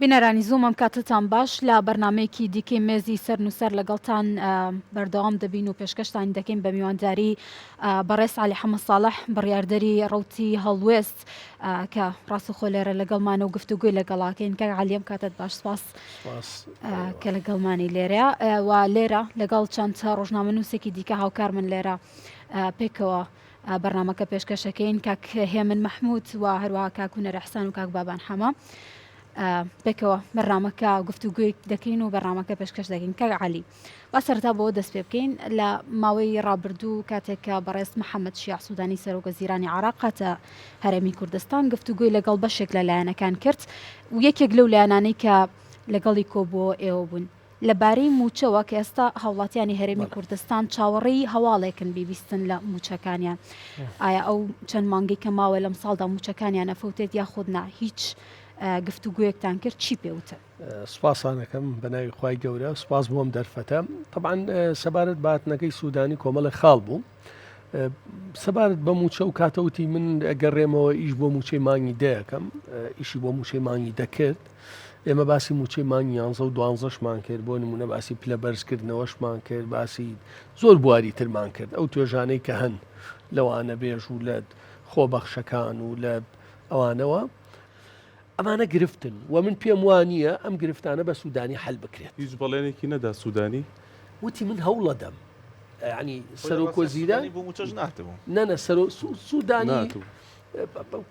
بینەرانی زووم ئەم کاتەتان باش لە بەرنمەیەکی دیکەی مێزی سەرنووسەر لەگەڵتان بەردەوام دەبین و پێشکەشتانی دەکەین بە میوانداری بەڕێز علی حەمە ساڵح بڕیاردەری ڕوتی هەڵوێست کە ڕاستەخۆ لێرە لەگەڵمانە و گفتوگۆی لەگەڵاکەین کاک عەلی ئەم کاتت باش سپاس کە لەگەڵمانی لێرە و لێرە لەگەڵ چەند ڕۆژنامەنووسێکی دیکە هاوکار من لێرە پێکەوە بەرنمەکە پێشکەشەکەین کاک هێمن مەحمود و هەروەها کاک هونەر حسان و کاک بابان حەمە پێکەوە بەرنمەکە گفتوگوی دەکەین و بەرنمەکە پێشکەش دەکەین کاک عەلی با سەرەتا بەوە دەست پێ بکەین، لە ماوەی ڕابردوو کاتێک کە بەڕێز محەمەد شیاع سودانی سەرۆک وەزیرانی عێراق هاتە هەرێمی کوردستان گفتوگۆی لەگەڵ بەشێک لە لایەنەکان کرد و یەکێک لەو لایەنانەی کە لەگەڵی کۆبووەوە ئێوە بوون لەبارەی مووچەوە کە ئێستا هاوڵاتیانی هەرێمی کوردستان چاوەڕێی هەواڵێکن بیبیستن لە مووچەکانیان ئایا ئەو چەند مانگەی کە ماوە لەم ساڵدا مووچەکانیان ئەفەوتێت یاخود نا هیچ گفتوگۆیەکتان کرد چی پێوتن؟ سوپاستان ئەکەم بە ناوی خوای گەورە سوپاس بۆ ئەم دەرفەتە طبعا سەبارەت بە هاتنەکەی سوودانی کۆمەڵێک خاڵ بوو سەبارەت بە موچە و کاتەوتی من ئەگەڕێمەوە ئیش بۆ موچەی مانگی دەیەکەم ئیشی بۆ موچەی مانگی دەکرد ئێمە باسی موچەی مانگی یانزە و دوانزەشمان کرد بۆ نمونە باسی پلە بەرزکردنەوەشمان کرد باسی زۆر بواری ترمان کرد ئەو توێژانەی کە هەن لەوانە بێژ و لە خۆبەخشەکان و لە ئەوانەوە ئەمانە گرفتن و من پێم وا نییە ئەم گرفتانە بە سوودانی حەل بکرێت. هیچ بەڵێنێکی نەدا سوودانی؟ وتی من هەوڵەدەم. یانی سەرۆک وەزیران سوودانی بۆ مووچەش نەهاتبوو. نا نا سەرۆک سوودانی نەهاتبوو.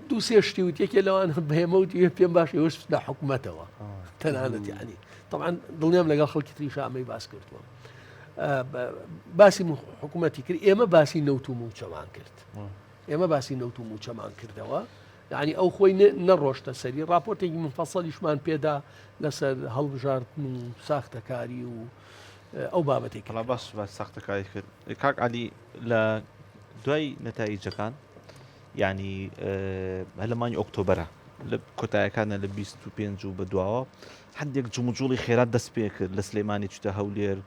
دوو سێ شتی وت یەکێ لەوانە بە ئێمە وتی پێم باشە ئێوەش بچنە حکومەتەوە تەنانەت یانی تەبعەن دڵنیام لەگەڵ خەڵکی تریشا ئەمەی باس کردووە. باسی حکومەتی کرد ئێمە باسی نەوت و مووچەمان کرد. ئێمە باسی نەوت و مووچەمان کردەوە. یانی ئەو خۆی نەڕۆشتە سەری ڕاپۆرتێکی مفەسەلیشمان پێدا لەسەر هەڵبژاردن و ساختەکاری و ئەو بابەتێک وەڵا باس باس ساختەکاری کرد کاک عەلی لە دوای نەتایجەکان یعنی هەر لە مانگی ئۆکتۆبەرە لە کۆتایەکانە لە 25 و بەدواوە هەندێک جموجوڵی خێرا دەست پێ کرد لە سلێمانی چوتە هەولێر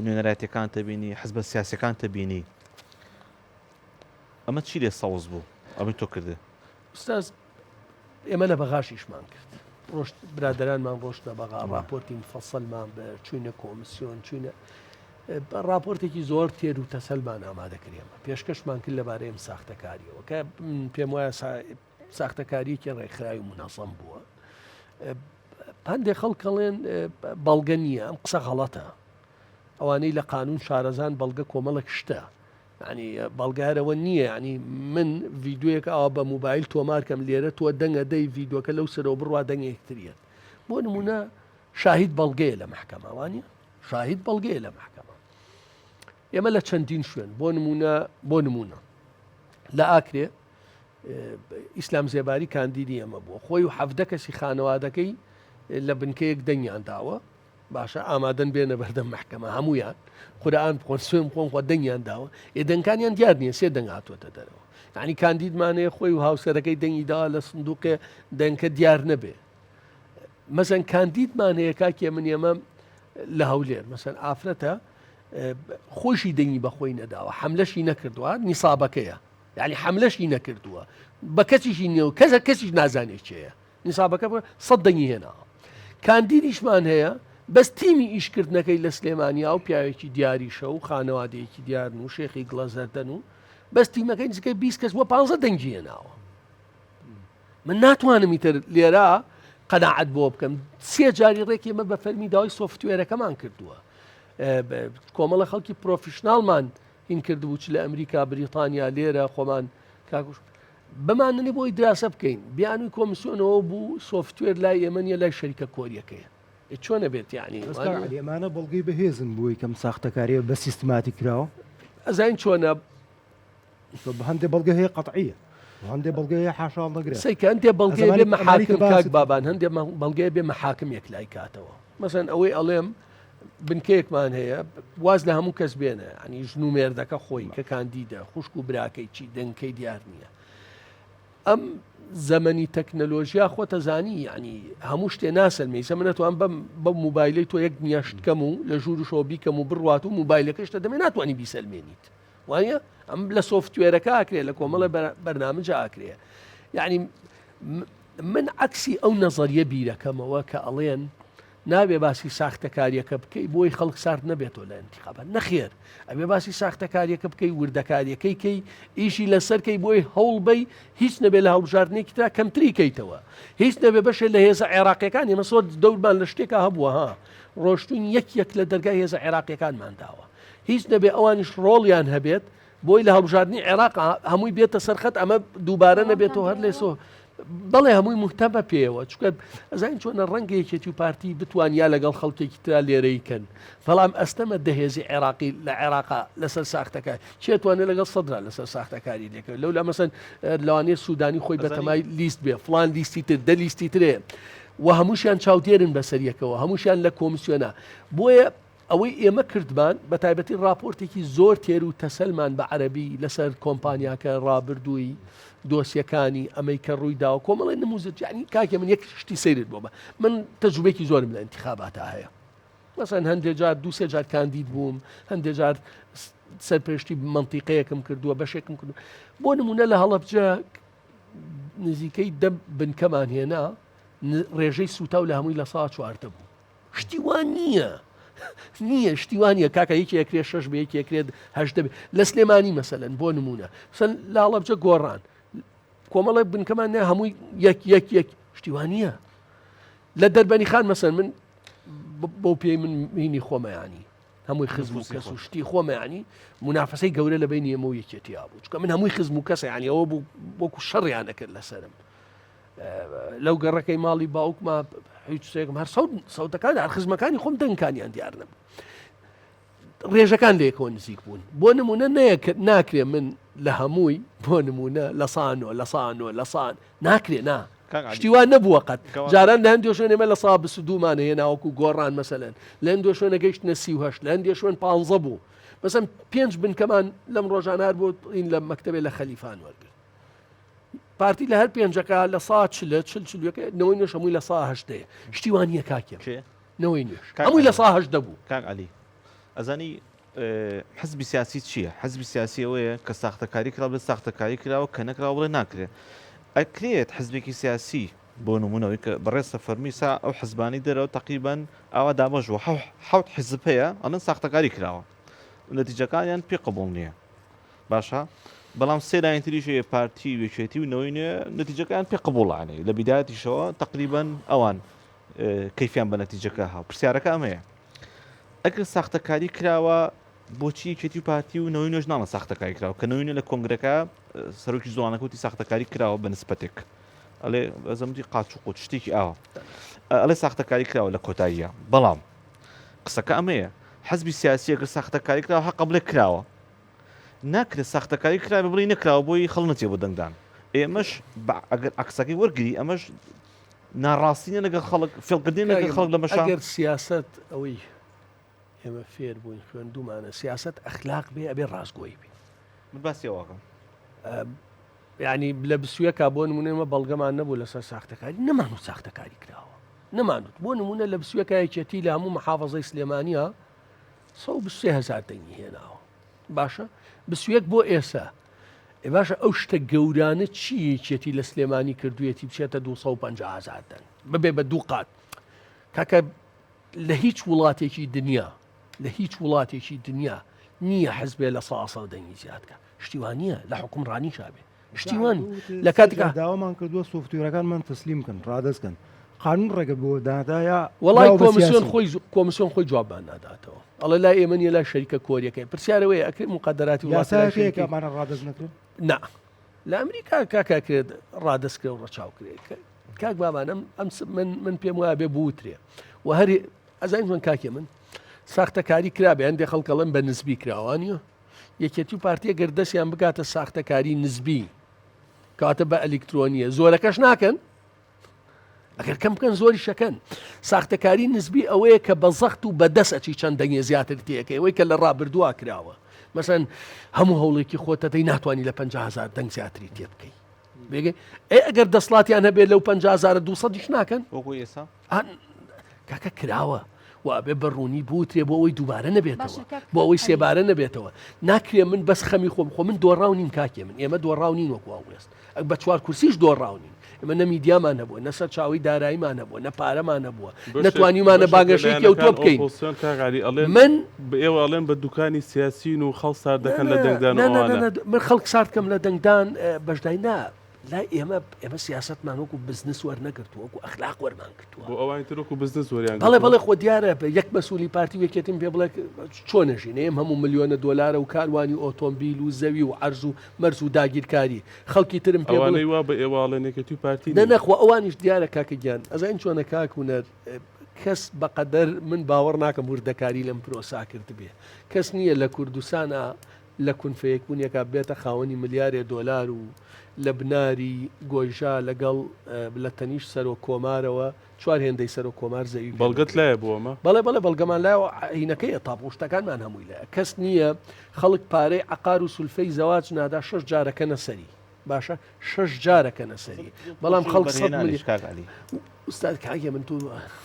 نوێنەرایەتەکان تەبینی حزبە سیاسەکان تەبینی ئەمە چی لێ سەوز بوو ئەمەی تۆ کردێ؟ ئوستاز ئێمە لە بەغاش ئیشمان کرد ڕۆشت برادەرانمان ڕۆشتە بەغا ڕاپۆرتی مفەسەلمان بە چوینە کۆمسیۆن چوینە ڕاپۆرتێکی زۆر تێر و تەسەلمان ئامادە کرد ئێمە پێشکەشمان کرد لەبارەی ئەم ساختەکاریەوە کە پێم وایە ساختەکاریەکی ڕێکخراوی منەزەم بووە هەندێک خەڵکەڵێن بەڵگە نییە ئەم قسە غەڵەتە ئەوانەی لە قانون شارەزان بەڵگە کۆمەڵێک شتە یانی بەڵگە هەر ئەوە نییە یانی من ڤیدیۆیەک ئاوا بە موبایل تۆمار کەم لێرە تۆ دەنگە دەی ڤیدیۆکە لەو سەرەوە بڕوا دەنگە یەکتریەت بۆ نمونە شاهید بەڵگەیە لە محکەمە وانە شاهید بەڵگەیە لە محکەمە ئێمە لە چەندین شوێن بۆ نمونە بۆ نمونە لە ئاکرێ ئیسلام زێباری کاندیدی ئەمە بووە خۆی و حەفدە کەسی خانەوادەکەی لە بنکەیەک دەنگیان داوە باشە ئامادەن بێنە بەردەم مەحکەمە هەموویان قورئان بخۆن سوێن بخۆن خۆ دەنگیان داوە ئێ دەنگکانیان دیار نییە سێ دەنگ هاتووەتە دەرەوە یعنی کاندیدمانەیە خۆی و هاوسەرەکەی دەنگی داوە لە سندوقێ دەنکە دیار نەبێ مەسەن کاندیدمان هەیە کاکێ من ئێمە لە هەولێر مەسەن ئافرەتە خۆشی دەنگی بەخۆی نەداوە حملەشی نەکردووە نیسابەکەیە یعنی حملەشی نەکردووە بە کەسیشی نیە و کەسە کەسیش نازانێت چێە نیسابەکە بە سەد دەنگی هێناوە. کاندیدیشمان هەیە بەس تیمی ئیشکردنەکەی لە سلێمانیا و پیاوێکی دیاریشە و خانەوادەیەکی دیارن و شێخی گڵە زەردەن و بەس تیمەکەی نزیکەی 20 کەس بۆ 15 دەنگی هێناوە. من ناتوانم ئیتر لێرە قەناعەت بۆ بکەم سێ جاری ڕێک ئێمە بە فەرمی داوای software ەکەمان کردووە کۆمەڵە خەڵکی professional مان هین کردبوو چ لە ئەمریکا بریتانیا لێرە خۆمان کاکوش بماننێ بۆی دراسە بکەین بیانوی کۆمسیۆنەوە بوو software لای ئێمە نیە لای شەریکە کۆریەکەیە ئێ چۆنە بێت یعنی بەس کاک عەلی ئەمانە بەڵگەی بەهێزن بۆی کەم ساختەکاریە بە سیستماتیک کراوە؟ ئەزانین چۆنە بە هەندێ بەڵگە هەیە قەتعیە و هەندێ بەڵگە هەیە حاشا هەڵنەگرە. سەیکە هەندێ بەڵگەیە ئەزمانی بێ ئەمانی کە مەحاکم کاک باست بابان هەندێ بەڵگەیە بێ مەحاکم یەکلای کاتەوە مەسەن ئەوەی ئەڵێم بنکەیەکمان هەیە واز لە هەموو کەس بێنە ینی ژن و مێردەکە خۆی کە کاندیدە خوشک و براکەی چی دەنکەی دیار نییە ئەم زەمەنی تەکنەلۆژیا خۆتە زانی یعنی هەموو شتێ ناسەلمێ ئیسە من ئەتوان بەم بەم موبایلەی تۆ یەک دنیا شت کەم و لە ژوورشەوە بیکەم و بڕوات و موبایلەکەشتە دەمێ ناتوانانی بیسەلمێنیت وانە ئەم لە software ەکە ئاکرێ لە کۆمەڵە بەرنامجە ئاکرێ یعنی. من عەکسی ئەو نەزەریە بیرەکەمەوە کە ئەڵێن نابێ باسی ساختەکاریەکە بکەی بۆی خەڵک سارد نەبێتەوە لە ئینتیخابات نەخێر ئەبێ باسی ساختەکاریەکە بکەی وردەکاریەکەی کەی ئیشی لەسەر کەی بۆی هەوڵ بەی هیچ نەبێ لە هەڵبژاردنێکی ترا کەمتری کەیتەوە هیچ نەبێ بەشێ لە هێزە عێراقیەکان ئێمە زۆر دەورمان لە شتێکا هەبووە ها ڕۆشتوین یەک یەک لە دەرگای هێزە عێراقیەکانمان داوە هیچ نەبێ ئەوانیش ڕۆڵیان هەبێت بۆی لە هەڵبژاردنی عێراق هەمووی بێتە سەر خەت ئەمە دووبارە نەبێتەوە هەر لێسۆ بەڵێ هەمووی مهتەمە پێیەوە چونکە ئەزانین چۆنە ڕەنگە یەکێتی و پارتی بتوان یا لەگەڵ خەڵکێکی ترا لێرەی کەن بەڵام ئەستەمە دەهێزی عێراقی لە عێراقا لەسەر ساختەکە چێ توانێت لەگەڵ سەدرا لەسەر ساختەکاری لێکە لەو لە مەسەن لەوانەیە سوودانی خۆی بەتەمای لیست بێ فلان لیستی تر دە لیستی ترێ و هەمووشیان چاودێرن بەسەر یەکەوە هەمووشیان لە کۆمسیۆنە بۆیە ئەوەی ئێمە کردمان، بە تایبەتی ڕاپۆرتێکی زۆر تێر و تەسەلمان بە عەرەبی لەسەر کۆمپانیاکە، ڕابردووی، دۆسیەکانی، ئەمەی کە ڕووی داوە، کۆمەڵێ نموزج، یانی کاکە من یەک شتی سەیرت بۆ بە من تەجروبەیەکی زۆرم لە ئینتیخاباتا هەیە. مەسەن هەندێ جار دوو سێ جار کاندید بووم، هەندێ جار سەرپەرشتی مەنتیقەیەکم کردووە، بەشێکم کردووە. بۆ نموونە لە هەڵەبجە نزیکەی دە بنکەمان هێنا، ڕێژەی سووتاو لە هەمووی 14% بوو. شتی وا نییە نییە شتی وا نییە کاکە یەکی ئەکرێت شەش بێ یەکی ئەکرێت هەشتە بێ لە سلێمانی مەسەلەن بۆ نمونە سەن لاڵەبجە گۆڕان کۆمەڵێک بنکەمان نە هەمووی یەک یەک یەک شتی وا نییە لە دەربەنی خان مەسەن من بۆ پێی من هینی خۆمەیانی هەمووی خزم و کەس و شتی خۆمەیانی منافەسەی گەورە لە بینی ئێمە و یەکێتیا بوو چکە من هەمووی خزم و کەسە ینی ئەوە بوو وەکو شەڕیان دەکرد لەسرم لەو گەڕەکەی ماڵی باوکما هیچ شتێکم هەر سەوت سەوتەکان هەر خزمەکانی خۆم دەنگکانیان دیار نەبوو ڕێژەکان لەیەکەوە نزیک بوون بۆ نمونە ناکرێ من لە هەمووی بۆ نمونە لە سانۆ لە سانۆ لە سان ناکرێ نا شتی وا نەبووە قەت جاران لە هەندێک شوێن ئێمە لە سا دومانە هێناوەکو گۆڕان مەسەلەن لە هەندێک شوێنە گەیشتنە 38 لە هەندێک شوێن پ بوو مەسەن پێنج بنکەمان لەم ڕۆژانار بۆ این لە مەکتتەبێ لە خەلیفان وەرگرت پارتی لە هەر پێنجەکە لە سا چلە چل چلوەکە نەوەی نوێش هەمووی لە سا هەشتەیە شتی وان نییە کاکێ نەوەی نوێش هەمووی لە سا هەشتە بوو. کاک عەلی ئەزانی حزبی سیاسی چییە؟ حزبی سیاسی ئەوەیە کە ساختەکاری کرا بڵێ ساختەکاری کراوە کە نەکراوە بڵێ ناکرێ ئەکرێت حزبێکی سیاسی بۆ نمونەوەی کە بەڕێز فەرمی سا ئەو حزبانی دەرەوە تقریبان ئاوا دابەش بووە حەوت حزب هەیە ئەڵێن ساختەکاری کراوە نەتیجەکانیان پێ قبوڵ نییە باشە بەڵام سێ لایەن تریش هەیە پارتی و یەکێتی و نەوەی نوێ نەتیجەکەیان پێ قبوڵانەی لە بیدایەتیشەوە تقریبا ئەوان کەیفیان بە نەتیجەکە هاو پرسیارەکە ئەمەیە ئەگەر ساختەکاری کراوە بۆچی یەکێتی و پارتی و نەوەی نوێش ناڵە ساختەکاری کراوە کە نەوەی نوێ لە کۆنگرەکە سەرۆکی زۆڵانەکەوتی ساختەکاری کراوە بە نسبەتێک ئەڵێ ئەزەمتی قاچ و قوچ شتێکی ئاوە ئەڵێ ساختەکاری کراوە لە کۆتاییە بەڵام قسەکە ئەمەیە حزبی سیاسی ئەگەر ساختەکاری کراوە حەقە بڵێ کراوە ناکرێت ساختەکاری کرابێ بڵێی نەکراوە بۆی خەڵک نەچێ بۆ دەنگدان ئێمەش ئەگەر عەکسەکەی وەرگری ئەمەش ناڕاستی نیە لەگەڵ خەڵک فێڵکردن لەگەڵ خەڵک لە مەشا ئەگەر سیاسەت ئەوەی ئێمە فێر بووین خوێندومانە سیاسەت ئەخلاق بێ ئەبێ ڕاستگۆی بێ من باسی ئەوەکەم یعنی لە بسویەکە بۆ نمونە ئێمە بەڵگەمان نەبوو لەسەر ساختەکاری نەمان و ساختەکاری کراوە نەمانوت بۆ نمونە لە بسویەکە یەکێتی لە هەموو محافظەی سلێمانە 123 هزار دەنگی هێناوە باشە بسویەک بۆ ئێسا ئێ باشە ئەو شتە گەورانە چی یەکێتی لە سلێمانی کردویەتی بچێتە 250 هزار دەنگ ببێ بە دوو قات کاکە لە هیچ وڵاتێکی دنیا لە هیچ وڵاتێکی دنیا نییە حزبێ لە ساسە دەنگی زیادکە شتیوانە لە حکومڕانی شابێ شتی وان لە کاتێکا داوامان کردووە سۆفتوێرەکانمان تەسلیم کەن ڕادەست کەن قانون ڕێگە بۆ دادا یا وەڵای کۆمسیۆن خۆی کۆمسیۆن خۆی جوابمان ناداتەوە ئەڵێ لای ئێمە نیە لای شەریکە کۆریەکەی پرسیارەوەی ئەکرێ مقدراتی یاسایەکەیە کە ئەمانە ڕادەست نەکرێن نا لە ئەمریکا کاکە کرێت ڕادەست کرێ و ڕەچاو کرێت کاک بابانم ئەم من من پێم وایە بێ بوترێ و هەر ئەزانین چۆن کاکێ من ساختەکاری کرابێ هەندێک خەڵکەڵم بە نسبی کراوانیە یەکێتی و پارتی گەر دەستیان بگاتە ساختەکاری نزبی کەواتە بە ئەلیکترۆنیە زۆرەکەش ناکەن ئەگەر کەم بکەن زۆری شەکەن ساختەکاری نزبی ئەوەیە کە بە زەخت و بەدەست ئەچی چەند دەنگێ زیاتر تێەکەی ئەوەی کە لە ڕابردووە کراوە مەسەن هەموو هەوڵێکی خۆتەدەی ناتوانانی لە 500 دەنگ زیاتری تێ بکەی بێگەی ئەی ئەگەر دەسڵاتیان هەبێت لەو 500 200 ناکەن وەکو ئێستا کاکە کراوە و ئەبێ بە ڕوونی بوترێ بۆ ئەوەی دووبارە نەبێتەوە بۆ ئەوەی سێبارە نەبێتەوە ناکرێ من بەس خەمی خۆم خۆ من دۆڕاو نیم کاکێ من ئێمە دۆڕاو نین وەکو هەڵوێست بە چوار کورسیش دۆڕاو نین. ئێمە نە میدیامان هەبووە، نە سەرچاوەی داراییمان هەبووە، نە پارەمان هەبووە، نە توانیومانە بانگەشەیەکی ئەوتۆ بکەین. من ئێوە ئەڵێن بە دوکانی سیاسین و خەڵک سارد دەکەن لە دەنگدان و ئەوانە. من خەڵک سارد کەم لە دەنگدان بەشداری نا. لای ئێمە ئێمە سیاسەتمان وەکو بزنس وەرنەگرتووە، وەکو ئەخلاق وەرمان گرتووە. بۆ ئەوانی تر وەکو بزنس وەریان گرتووە. بەڵێ بەڵێ خۆ دیارە یەک مەسولی پارتی و یەکێتیم پێ بڵێ چۆن ئەژین ئێم هەموو ملیۆنە دۆلارە و کاروانی ئۆتۆمبیل و زەوی و عەرز و مەرز و داگیرکاری خەڵکی ترم پێ بڵێ. ئەوانەی وا بە ئێوە ئەڵێن یەکێتی و پارتی نین. نە نە خۆ ئەوانیش دیارە کاکە گیان ئەزانی چۆنە کاک هونەر کەس بەقەدەر من باوەڕ ناکەم وردەکاری لەم پرۆسا کردبێ کەس نییە لە کوردستانا لە کون فەیەکبوونێکا ببێتە خاوەنی ملیارێ دۆلار و لە بناری گۆیژا لەگەڵ لە تەنیشت سەرۆک کۆمارەوە چوار هێندەی سەرۆک کۆمار زەوی پێ بەڵگەت بگرێ. لایە بۆ ئەمە؟ بەڵێ بەڵێ بەڵگەمان لایە و هینەکەیە تاپۆ و شتەکانمان هەمووی لایە. کەس نییە خەڵک پارەی عەقار و سولفەی زەواج نادا شەش جار ئەکەنە سەری. باشە شەش جار ئەکەنە سەری بەڵام خەڵک سەد ملیۆن کاک عەلی. ئوستاد کاکە من تو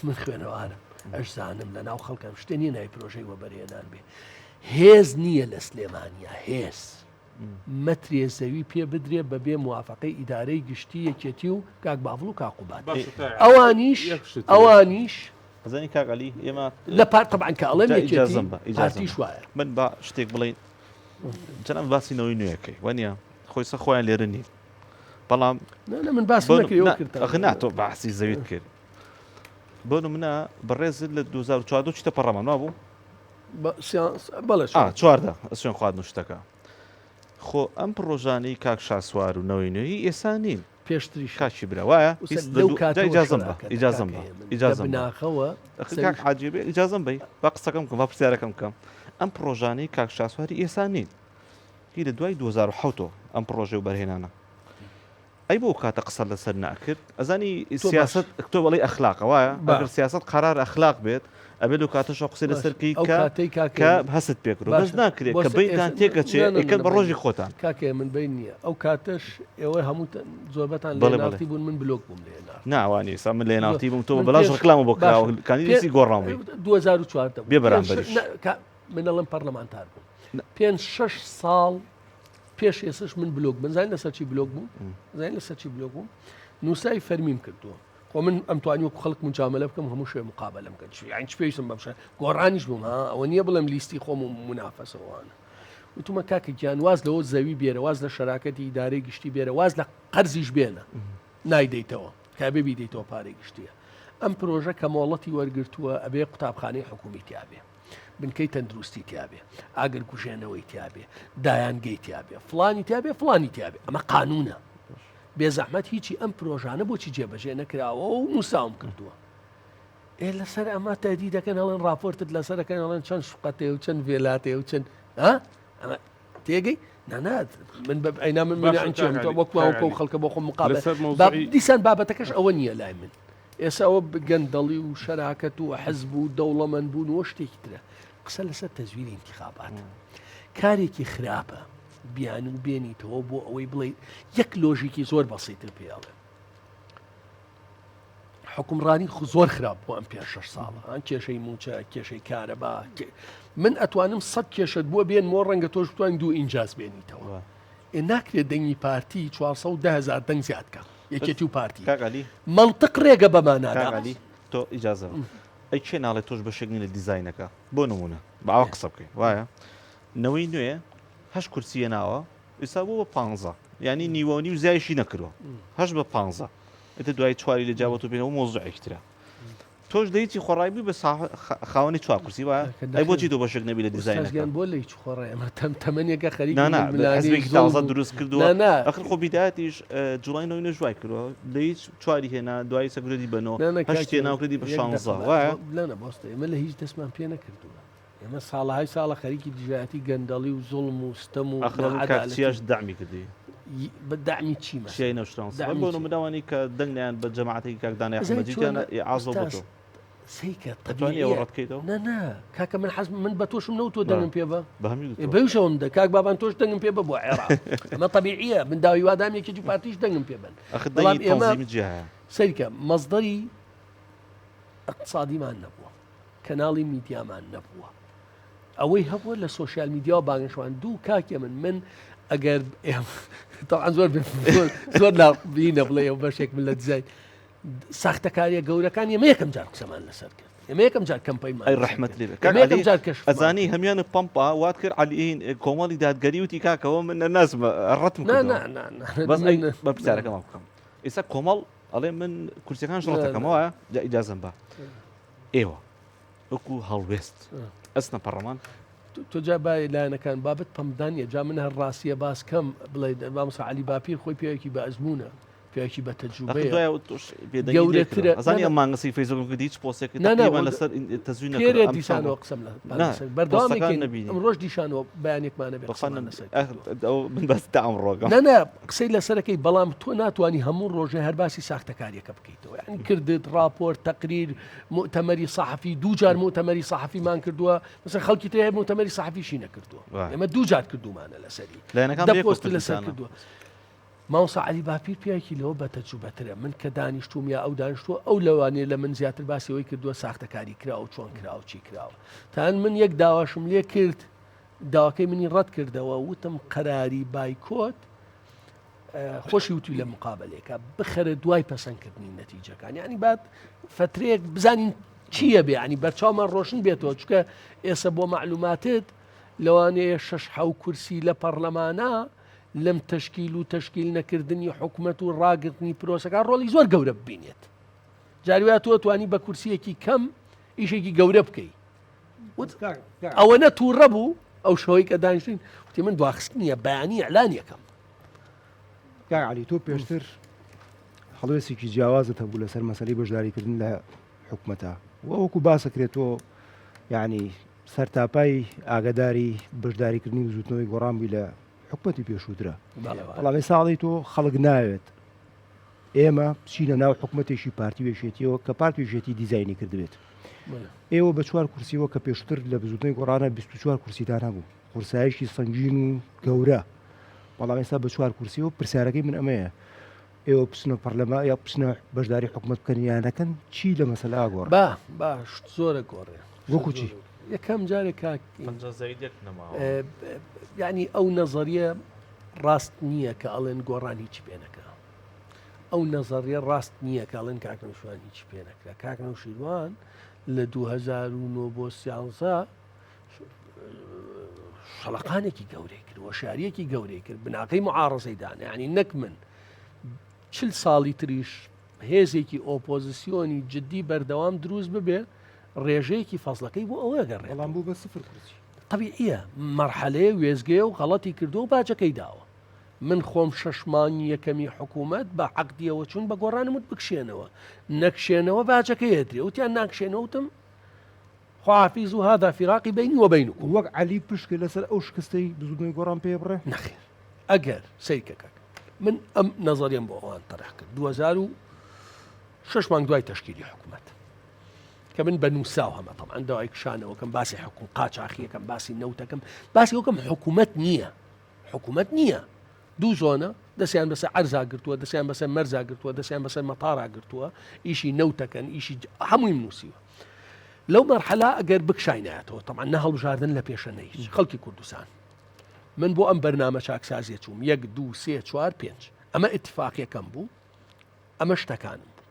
من خوێنەوارم ئەشزانم لە ناو خەڵکم شتێ نییە ناوی پرۆژەی وەبەرهێنان بێ. هێز نییە لە سلێمانیا هێز مەترێ زەوی پێ بدرێ بە بێ موافقەی ئیدارەی گشتی یەکێتی و کاک باڤڵ و کاک قوباد ئەوانیش ئەوانیش ئەزانی کاک عەلی ئێمە لە پارت تەبعەن کە ئەڵێم یەکێتی پارتیش وایە. من با شتێک بڵێین جەناب باسی نەوەی نوێ ئەکەی وانییە خۆی سە خۆیان لێرە نین بەڵام نا من باسم نەکرد ئێوە کردتان. ئەخ نا تۆ باسی زەویت کرد بۆ نمونە بەڕێزت لە 2014 چیتە پەڕەمان وابوو؟ بەڵێ چواردە سوێن خواردن و شتەکە خۆ ئەم پڕۆژانەی کاک شاسوار و نەوەی نوێی ئێسا نین پێشتریش کاکی برا وایە لەو کاتەوە ئیجازەم بە ئیجازەم بە ئیجازەم بناخەوە کاک حاجی بێ ئیجازەم بی با قسەکەم بکەم با پرسیارەکەم بکەم ئەم پڕۆژانەی کاک شاسواری ئێسا نین هی لە دوای 2007 ئەم پڕۆژەی و بەرهێنانە ئەی بۆ ئەو کاتە قسەت لەسەر نەئەکرد؟ ئەزانی سیاسەت تۆ بەڵێی ئەخلاقە وایە؟ ئەگەر سیاسەت قەرار ئەخلاق بێت ئەبێ لەو کاتەشەوە قسەی لەسەر بکەی کە کە هەستت پێ کردووە بەس ناکرێت کە بەینتان تێکەچێ ئەیکەن بە ڕۆژی خۆتان. کاکە من بەین نییە ئەو کاتەش ئێوە هەموو زۆربەتان لە نارتی بوون من بلۆک بووم لێ نارتی. نا وا نییە ئێستا من لە نارتی بووم تۆ بەلاش ڕکلامە بۆ کراوە کاندیدی گۆڕان بووی. 2014 بێ بەرامبەریش. من ئەڵێم پەرلەمانتار بووم پێنج شەش ساڵ پێش ئێسش من بلۆک بن زانین لەسەر چی بلۆک بوو زانین لەسەر چی بلۆک بوو نووسای فەرمیم کردووە خۆ من ئەم توانی وەکو خەڵک مجاملە بکەم هەموو شوێ مقابلم کرد یان چ پێویستم بەم شە گۆڕانیش بووم ها ئەوە نییە بڵێم لیستی خۆم و منافەسەوانە وتومە کاکە گیان واز لەوە زەوی بێرە واز لە شەراکەتی ئیدارەی گشتی بێرە واز لە قەرزیش بێنە نایدەیتەوە کە ئەبێ بیدەیتەوە پارەی گشتیە ئەم پرۆژە کە مۆڵەتی وەرگرتووە ئەبێ قوتابخانەی حکومی تیابێ بنکەی تەندروستی تیابێ ئاگر کوژێنەوەی تیابێ دایانگەی تیابێ فلانی تیابێ فلانی تیابێ ئەمە قانونە بێزەحمەت هیچی ئەم پرۆژانە بۆچی جێبەجێ نەکراوە و نووساوم کردووە ئێ لەسەر ئەمە تەدی دەکەن ئەڵێن راپۆرتت لەسەرەکەن ئەڵێن چەند شقەتێ و چەند ڤێلاتێ و چەند ئەمە تێگەی نانا من بە ئەینا من من وەکو خەڵکە بۆ خۆم مقابل دیسان بابەتەکەش ئەوە نییە لای من ئێستا ئەوە گەندەڵی و شەراکەت و حزب و دەوڵەمەند بوون و شتێکی ترە قسە لەسەر تەزویری ئینتیخابات کارێکی خراپە بیانوو بێنیتەوە بۆ ئەوەی بڵێ یەک لۆژیکی زۆر بەسیتر پێ ئەڵێم حکومڕانی خو زۆر خراپ بوو ئەم پێ شەش ساڵە ئەن کێشەی موچە کێشەی کارەبا من ئەتوانم سەد کێشت بووە بێن مۆ ڕەنگە تۆش بتوانین دوو ئینجاز بێنیتەوە ئێ ناکرێت دەنگی پارتی 410 هزار دەنگ زیاد کە یەکێتی و پارتی کاک عەلی مەنتق ڕێگە بەما نادا. کاک عەلی تۆ ئیجازە بە ئەی کێ ناڵێ تۆش بەشێک نی لە دیزاینەکە بۆ نمونە با ئاوا قسە بکەین وایە نەوەی نوێ هەشت کورسی هێناوە ئیستا بوو بە پانزە یعنی نیوە و نیو زیایشی نەکردووە هەشت بە پانزە ئیتر دوای چواری لە جیاوە تۆ پێنەوە مۆزوعێکی ترە تۆش لە هیچی خۆڕای بووی بە خاوەنی چوار کورسی وایە ئەی بۆچی تۆ بەشێک نەبی لە دیزاینەکە؟ ئوستاز گیان بۆ لە هیچ خۆڕای ئەمە تەم تەمەنێکە خەریکی نا نا ململانێی حزبێکی زوڵم تازە و دروست کردووە نا نا ئەخر خۆ بیدایەتیش جوڵای نەوەی نوێش وای کردووە لە هیچ چواری هێنا دوایی سەکردی بە نۆ نا نا هەشت کاکە هێنا و کردی بە یەک شانزە دەقە وایە نا نا بۆستە ئێمە لە هیچ دەستمان پێ نەکردووە ئێمە ساڵەهای ساڵە خەریکی دژایەتی گەندەڵی و زوڵم و ستەم و ئەخر ئەڵێن کاک ناعەدالەتی چیاش دەعمی کردی بە دەعمی چی مەسەلەن چیای نەوشیروان مستەفا دەعمی بۆ چی؟ نمونە ئەوانەی کە دەنگ نایان بە جەماعەتێکی کاک دانای ئەزانی ئەحمەدی وتیان چۆنە ئیعازەوە بۆ ئوستاز تۆ سەیکە ئەتوانی ئەوە تەبیعیە ڕەت بکەیتەوە؟ نا نا کاکە من حەزم من بە تۆشم نەوتووە بە دەنگم پێ بە بە هەمووی ئێ گوتووە بەویشەوەم دە کاک بابان تۆش دەنگم پێ بە بۆ عێراق ئەمە تەبیعیە من داوی وادام یەکێتی و پارتیش دەنگم پێ بن ئەخر بەڵام دەنگی ئێمە تەنزیمی جیایە سەیرکە مەسدەری ئیقتسادیمان نەبووە کەناڵی میدیامان نەبووە. ئەوەی هەبووە لە سۆشیال میدیاوە بانگەشەوان دوو کاکێ من من ئەگەر تاعاان زۆر زۆر لا بینە بڵێ ئەو بەشێک من لە دیزین ساختەکاریە گەورەکان ئێمە یەکەم جار قسەمان لەسەر کرد ئێمە یەکەم جار کەمپەینمان ئەی لەسەر ڕەحمەت کرد لێ بێ کاک ئێمە یەکەم عەلی جار کەشفمان ئەزانی کرد هەمیان پەمپا وات کرد عەلی کۆمەڵی دادگەری وتی کاکەوە من نەناسم ڕەتم نا کردەوە نا نا نا بەس ئەی من بە پرسیارەکەمان بکەم ئێستا کۆمەڵ ئەڵێ من کورسیەکان نا نا ڕەتەکەمەوە جا ئیجازەم بە ئێوە وەکو هەڵوێست ئەچنە پەڕەمان؟ تۆ جا با لایەنەکان بابەت پەمپدان نیە جا من هەر ڕاستیە باس کەم بڵێ مامۆستا عەلی باپیر خۆی پیاوێکی بە ئەزموونە پیاوێکی بە تەجروبەیە گەورەترە ئەزانی ئەم مانگەسی فەیسبووکم کرد هیچ پۆستێک تقریبا لەسەر تەزوین نەکرد پێرێ دیسانەوە قسەم لە بەردەوام ئەمڕۆژ دیشانەوە بەیانێکمانە بێ قسەمان لەسەر من بەس تا ئەمڕۆکەم نا نا قسەی لەسەرەکەی بەڵام تۆ ناتوانی هەموو ڕۆژێ هەر باسی ساختەکاریەکە بکەیتەوە یعنی کردت ڕاپۆرت تەقریر موئتەمەری سەحەفی دوو جار موئتەمەری سەحەفیمان کردووە مەسەن خەڵکی تر هەیە موئتەمەری سەحەفیشی نەکردووە ئێمە دوو جار کردوومانە لەسەری لایەنەکان دە بەیەکەوە پۆست لەسەر کردووتانە. کردووە مامۆستا عەلی باپیر پیاوێکی لەوە بە تەجروبەترە من کە دانیشتووم یا ئەو دانیشتووە ئەو لەوانەیە لە من زیاتر باسی ئەوەی کردووە ساختەکاری کراوە و چۆن کراوە چی کراوە تان من یەک داواشم لێ کرد داواکەی منی ڕەت کردەوە وتم قەراری بایکۆت خۆشی وتوی لە مقابلێکە بخەرە دوای پەسەندکردنی نەتیجەکان یعنی بات فترەیەک بزانین چییە بێ ینی بەرچاومان ڕۆشن بێتەوە چکە ئێستا بۆ معلوماتت لەوانەیە شەش حەو کورسی لە پەرلەمانە لەم تەشکیل و تەشکیل نەکردنی حکومەت و ڕاگرتنی پرۆسەکان ڕۆڵی زۆر گەورە ببینێت جاروە تۆ توانی بە کورسیەکی کەم ئیشێکی گەورە بکەی ئەوەنە تووڕە بوو ئەو شەوەی کە دانیشتین وتی من دواخستنیە بەیانی ئیعلان یەکەم. کاک عەلی تۆ پێشتر هەڵوێستێکی جیاوازت هەبوو لەسەر مەسەلەی بەشداریکردن لە حکومەتە و وەکو باسەکرێت تۆ یعنی سەرتاپای ئاگاداری بەشداریکردنی بزوتنەوەی گۆڕان بووی لە حکومەتی پێشووترە بەڵام ساڵی تۆ خەڵک ناوێت ئێمە بچینە ناو حکومەتێکی پارتی و یەکێتیەوە کە پارتی و یەکێتی دیزاینی کردبێت. ئێوە بە چوار کورسیەوە کە پێشتر لە بزوتنەوەی گۆڕانە 24 کورسیتان هەبوو قورسایشی سەنگین و گەورە بەڵام ئێستا بە چوار کورسیەوە پرسیارەکەی من ئەمەیە ئێوە بچنە پەرلەمان یا بچنە بەشداری حکومەت بکەن یا نەکەن چی لە مەسەلە ئاگۆڕێ؟ با باش زۆرە گۆڕێ وەکو چی؟ یەکەم جارێک کاک پەنجا زاید یەک نەماوە. یعنی ئەو نەزەریە ڕاست نییە کە ئەڵێن گۆڕان هیچی پێ نەکرا ئەو نەزەریە ڕاست نییە کە ئەڵێن کاک نەوشیروان هیچی پێ نەکرا کاک نەوشیروان لە 2009 بۆ سیانزە شەڵەقانێکی گەورەی کرد وەشاریەکی گەورەی کرد بناغەی معارەزەی دانا یعنی نەک من چل ساڵی تریش هێزێکی ئۆپۆزیسیۆنی جدی بەردەوام دروست ببێ ڕێژەیەکی فەزڵەکەی بۆ ئەوە گەڕێت بەڵام بوو بە سفر کورسی تەبیعیە مەرحەلەیە وێستگەیە و غەڵەتی کردووە و باجەکەی داوە. من خۆم شەش مانگی یەکەمی حکوومەت بە عەقدیەوە چوون بە گۆڕانم وت بکشێنەوە. نەکشێنەوە باجەکەی ئەدرێ. وتیان ناکشێنەوە وتم خواحافیز و هذا فراقی بینی و بینکم. وەک عەلی پشکە لەسەر ئەو شکستەی بزووتنەوەی گۆڕان پێ بڕێ؟ نەخێر. ئەگەر سەیرکە کاک من ئەم نەزەریەم بۆ ئەوان تەرح کرد 2006 مانگ دوای تەشکیلی حکوومەت. کە من بە نووسراو هەمە تەبعەن داوای کشانەوەکەم باسی حکوم قاچاخیەکەم باسی نەوتەکەم باسی وەکەم حکوومەت نییە حکوومەت نییە دوو زۆنە دەستیان بەسەر عەرزا گرتووە دەستیان بەسەر مەرزا گرتووە دەستیان بەسەر مەتارا گرتووە ئیشی نەوتەکەن ئیشی هەمووی نووسیوە لەو مەرحەلا ئەگەر بکشاینایەتەوە تەمان نە هەڵبژاردن لە پێشە نەیش خەڵکی کوردستان من بۆ ئەم بەرنامە چاکسازیە چووم یەک دوو سێ چوار پێنج ئەمە ئیتفاقیەکەم بوو ئەمە شتەکانم بوو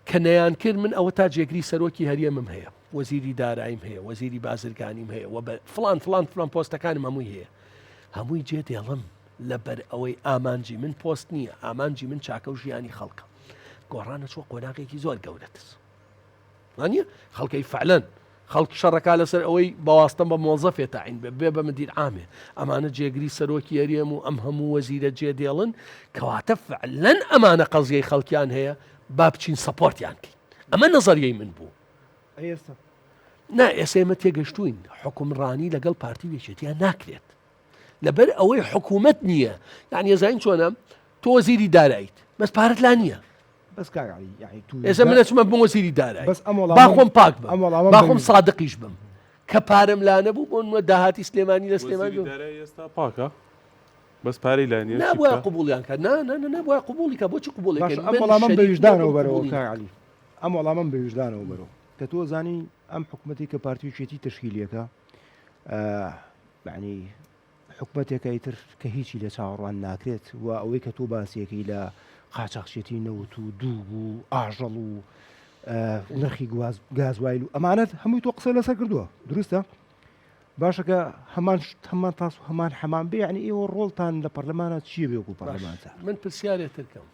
کە نەیانکرد من ئەوەتا جێگری سەرۆکی هەرێمم هەیە، وەزیری دارایم هەیە، وەزیری بازرگانیم هەیە و بە فڵان فڵان فڵان پۆستەکانم هەمووی هەیە. هەمووی جێ دێڵم لەبەر ئەوەی ئامانجی من پۆست نییە، ئامانجی من چاکە و ژیانی خەڵکە. گۆڕانە چوە قۆناغێکی زۆر گەورەتر. وانە خەڵکەی فعلەن خەڵک شەڕەکا لەسەر ئەوەی بەواستەم بە مۆزەفێ تەعین بێ بێ بە مدیر عامێ ئەمانە جێگری سەرۆکی هەرێم و ئەم هەموو وەزیرە جێ دێڵن کەواتە فعلەن ئەمانە قەزیەی خەڵکیان هەیە با بچین سەپۆرتیان کەین ئەمە نەزەریەی من بوو ئێستا نا ئێستا ئێمە تێگەشتوین حکومڕانی لەگەڵ پارتی و یەکێتیان ناکرێت لەبەر ئەوەی حکوومەت نییە یعنی ئەزانین چۆنە تۆ وەزیری دارایت بەس پارەت لا نییە بەس کاک عەلی یەعنی تو ئێستا من ئەچمە بم وەزیری دارایی بەس ئەم وەڵامەم با خۆم پاک بم ئەم وەڵامەم با خۆم بەوی. سادقیش بم کە پارەم لا نەبوو بۆ نمونە داهاتی سلێمانی لە سلێمانی وەزیری دارایی ئێستا پاکە بەس پارەی لا نییە چی نابوایە بکا؟ قبوڵیان کات نا نا نا نابوایە قبوڵی کا بۆچی قبوڵی باشە کەین ئەم من وەڵامەم بە شەریک ویژدانەوە نەبووم بەرەوە قبوڵی کاک نەکەم. عەلی ئەم وەڵامەم بە ویژدانەوە بەرەوە کە تۆ زانی ئەم حکومەتی کە پارتی و یەکێتی تەشکیلیەکە. یعنی حکومەتێکە ئیتر کە هیچی لێ چاوەڕوان ناکرێت و ئەوەی کە تۆ باسیەکەی لە قاچاخچێتی نەوت و دووگ و ئاژەڵ و نرخی گازوایل و ئەمانەت هەمووی تۆ قسە لەسەر کردووە دروستە باشە کە هەمان شت هەمان تاس و هەمان حەمام بێ یعنی ئێوە ڕۆڵتان لە پەرلەمانە چییە بێ وەکو پەرلەمانتار من پرسیارێ ترکەم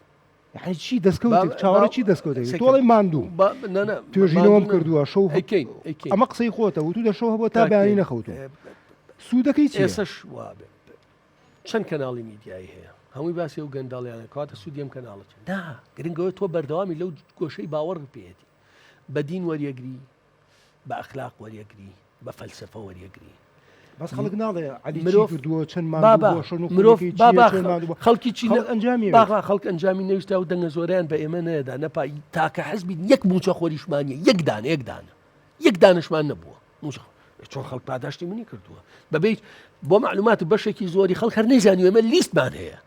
یعنی چی دەستکەوتێک چاوەڕێ چی دەستکەوتێک تۆڵی ماندوو توێژینەوەم کردووە شەو ئەمە قسەی خۆتە وتو دە شەو هەبوو تا بەیانی نەخەوتوو سوودەکەی چی ئێسش وابێ چەند کەناڵی میدیایی هەیە هەمووی باسی ئەو گەنداڵیانە کەواتە سوودی ئەم کەناڵە چیە نا گرنگەوە تۆ بەردەوامی لەو گۆشەی باوەڕ پێیەتی بە دین وەریەگری بە ئەخلاق وەریەگری بە فەلسەفە وەریەگری. بەس خەڵک ناڵێ عەلی چی مرۆڤ کردووە چەند ماندوو بابا بووە شەن و مرۆڤ خولەکەی چییە بابا چەند ماندوو بووە خەڵکی چی خەڵک ئەنجامی ئەوێت. باخا خەڵک ئەنجامی نەویستا و دەنگە زۆریان بە ئێمە نەدا نەپا تاکە حزبی یەک موچە خۆریشمان نیە یەک دانە یەک دانە یەک دانشمان نەبووە موچە چۆن خەڵک پاداشتی منی کردووە بەبێ بۆ معلومات و بەشێکی زۆری خەڵک هەر نەیزانیوە ئێمە لیستمان هەیە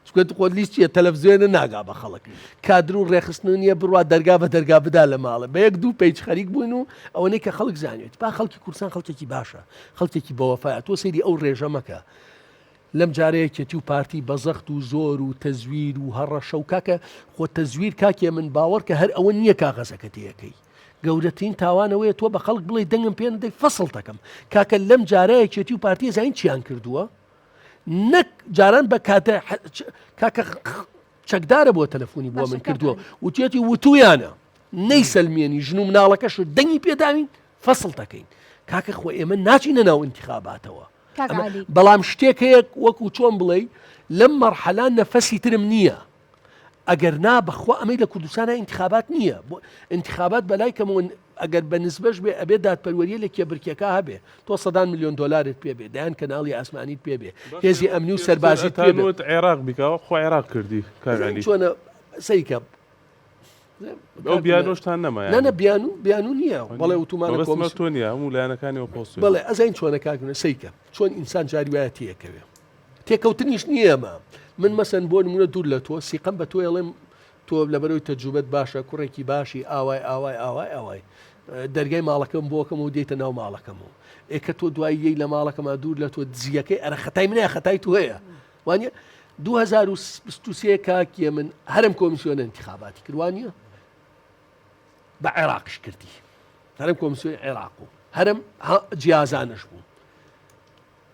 چونکە خۆ لیست چیە تەلەفزیۆنە ناگا بە خەڵک کادر و ڕێخستن نییە بڕوا دەرگا بە دەرگا بدا لە ماڵە بە یەک دوو page خەریک بووین و ئەوەنەی کە خەڵک زانێت با خەڵکی کوردستان خەڵکێکی باشە خەڵکێکی بەوەفایە تۆ سەیری ئەو ڕێژە مەکە لەم جارە یەکێتی و پارتی بە زەخت و زۆر و تەزویر و هەڕەشە و کاکە خۆ تەزویر کاکێ من باوەڕ کە هەر ئەوە نییە کاغەزەکە تێەکەی گەورەترین تاوانەوەیە تۆ بە خەڵک بڵێ دەنگم پێ نەدەی فەسڵ دەکەم کاکە لەم جارە یەکێتی و پارتی زین چیان کردووە نەک جاران بە کاتە کاکە چەکدارە بۆ تەلەفۆنی بۆ من کردووە وتێتی وتویانە نەیسەلمێنی ژن و مناڵەکەش دەنگی پێداوین فەسڵ دەکەین کاکە خۆ ئێمە ناچینە ناو انتخاباتەوە بەڵام شتێک هەیە وەکو چۆن بڵێ لەم مەرحەلا نەفەسی ترم نییە ئەگەر نا بەخوا ئەمەی لە کوردستانا ئینتخابات نییە بۆ ئینتخابات بەلای کەمەوە ئەگەر بە نسبەش بێ ئەبێ دادپەروەریە لە کێبرکێکا هەبێ تۆ سەدان ملیۆن دۆلارت پێ بێ دەیان کەناڵی ئاسمانیت پێ بێ هێزی ئەمنی و سەربازیت پێ بێ وت عێراق بیکەوە خۆ عێراق کردی کاک عەلی چۆنە سەیکە ئەو بیانۆشتان نەما نە نە بیانو بیانو نییە بەڵێ وتومانە مەبەستمە تۆ نییە هەموو لایەنەکانی ئۆپۆزسیۆن بەڵێ ئەزین چۆنە کاک سەیکە چۆن ئینسان جاری وایە تێکەوێ تێکەوتنیش نییە ئەمە من مەسەن بۆ نمونە دوور لە تۆ سیقەم بە تۆ ئەڵێم تۆ لەبەرەوەی تەجروبەت باشە کوڕێکی باشی ئاوای ئاوای ئاوای ئاوای دەرگای ماڵەکەم بۆکەم و دێتە ناو ماڵەکەم و ئێکە تۆ دوایی یەی لە ماڵەکەما دوور لە تۆ دزیەکەی ئەرە خەتای منە خەتای تۆ هەیە وانە 2023 کاکیە من هەرم کۆمیسیۆنە انتخاباتی کردوانە بە عێراقش کردی هەرم کۆمیسیۆن عێراق و هەرم جیازانش بوو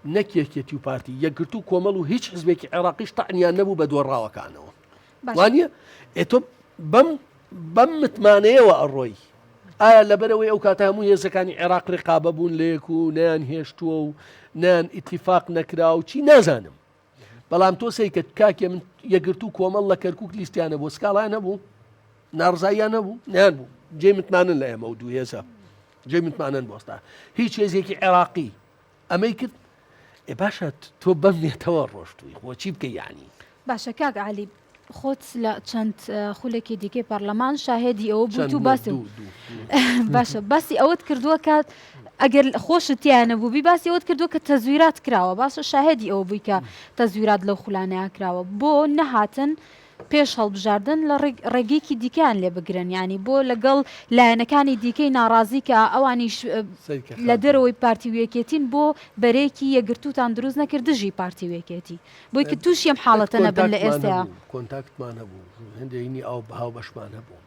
نەک یەکێتی و پارتی، یەکگرتوو کۆمەڵ و هیچ حزبێکی عێراقیش تەعنیان نەبوو بە دۆڕاوەکانەوە. وانیە؟ ئێ تۆ بەم بەم متمانەیەوە ئەڕۆی. ئایا لەبەرەوەی ئەو کاتە هەموو هێزەکانی عێراق ڕقابە بوون لەیەک و نەیان هێشتووە و نیان ئیتیفاق نەکرا و چی نازانم. بەڵام تۆ سەیکە کاکێ من یەکگرتوو کۆمەڵ لە کەرکک لیستیانە بۆ سکاڵایان هەبوو ناڕزاییان نەبوو نیان بوو جێ متمانن لە ئێمە و دوو هێزە جێ متمانن بۆستا هیچ هێزێکی عێراقی ئەمەی کرد ئێ باشە تۆ بەم نێتەوە ڕۆشتووی خۆ چی بکەی یانی. باشە کاک عەلی خۆت لە چەند خولێکی دیکەی پەرلەمان شاهێدی ئەوە بوویت و باسی باشە باسی ئەوەت کردووە کە ئەگەر خۆشت تیا نەبووبی باسی ئەوەت کردووە کە تەزویرات کراوە باشە شاهێدی ئەوە بووی کە تەزویرات لەو خولانەیە کراوە بۆ نەهاتن پێش هەڵبژاردن لە ڕێگەیەکی دیکەیان لێ بگرن یانی بۆ لەگەڵ لایەنەکانی دیکەی ناڕازی کە ئەوانیش لە دەرەوەی پارتی و یەکێتین بۆ بەرەیەکی یەکگرتووتان دروست نەکرد دژی پارتی و یەکێتی بۆی کە تووشی ئەم حاڵەتە نەبن لە ئێستا. کۆنتاکتمان هەبوو هەندێک ئاو هاوبەشمان هەبوو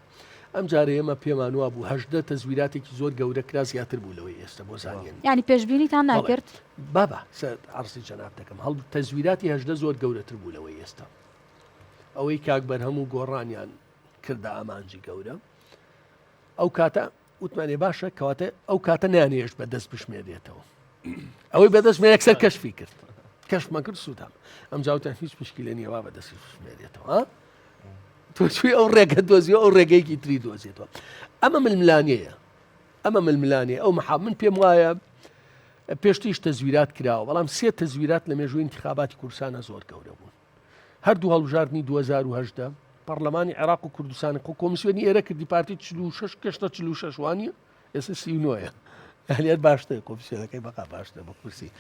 ئەم جارە ئێمە پێمان وابوو 18 تەزویراتێکی زۆر گەورە کرا زیاتر بوو لەوەی ئێستا بۆ زانین یانی پێشبینیتان ناکرد؟ بابا عەرزی جەناب دەکەم هەڵ تەزویراتی 18 زۆر گەورەتر بوو لەوەی ئێستا ئەوەی کاک بەرهەم و گۆڕانیان کردە ئامانجی گەورە ئەو کاتە وتمانێ باشە کەواتە ئەو کاتە نیانێشت بە دەست بشمێنێتەوە ئەوەی بەدەست مێ یەکسەر کەشفی کرد کەشمان کرد سووتان ئەم جاوتان هیچ مشکلە نییە وا بەدەستی بشمێنێتەوە تۆ چوی ئەو ڕێگە دۆزیەوە ئەو ڕێگەیەکی تری دۆزێتەوە ئەمە ململانەیە ئەمە ململانێ ئەو مەحا من پێم وایە پێشتیش تەزویرات کراوە بەڵام سێ تەزویرات لە مێژووی انتخاباتی کوردستانە زۆر گەورە بوون هەردوو هەڵبژاردنی 2018 پەرلەمانی عێراق و کوردستانی خۆ کۆمیسیۆنی ئێرە کردی پارتی 46 گەشتە 46 وانە ئێستا 39 یانە باشتر کۆمیسیۆنەکەی بەقا باشتر بە کورسی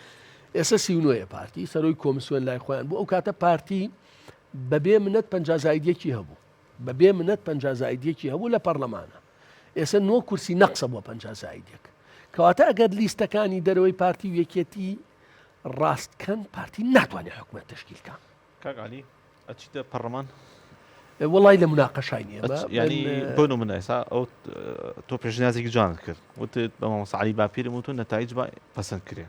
ئێستا 39 پارتی سەرۆی کۆمیسیۆن لای خۆیان بوو ئەو کاتە پارتی بەبێ منەت 50 زایدیەکی هەبوو بەبێ منەت 50 زایدیەکی هەبوو لە پەرلەمانە ئێستا نۆ کورسی نەقسە بۆ 50 زایدێک. کەواتە ئەگەر لیستەکانی دەرەوەی پارتی و یەکێتی ڕاست کەن پارتی ناتوانێت حکومەت تەشکیل کە. کاک عەلی ئەچیتە پەڕلەمان؟ وەڵای لە مناقەشای نییە ینی بۆ نمونە ئێستا ئەو تۆ پێشنیازێکی جوانت کرد وتت بە مامۆستا عەلی باپیرم وتو نەتایج با پەسەند کرێ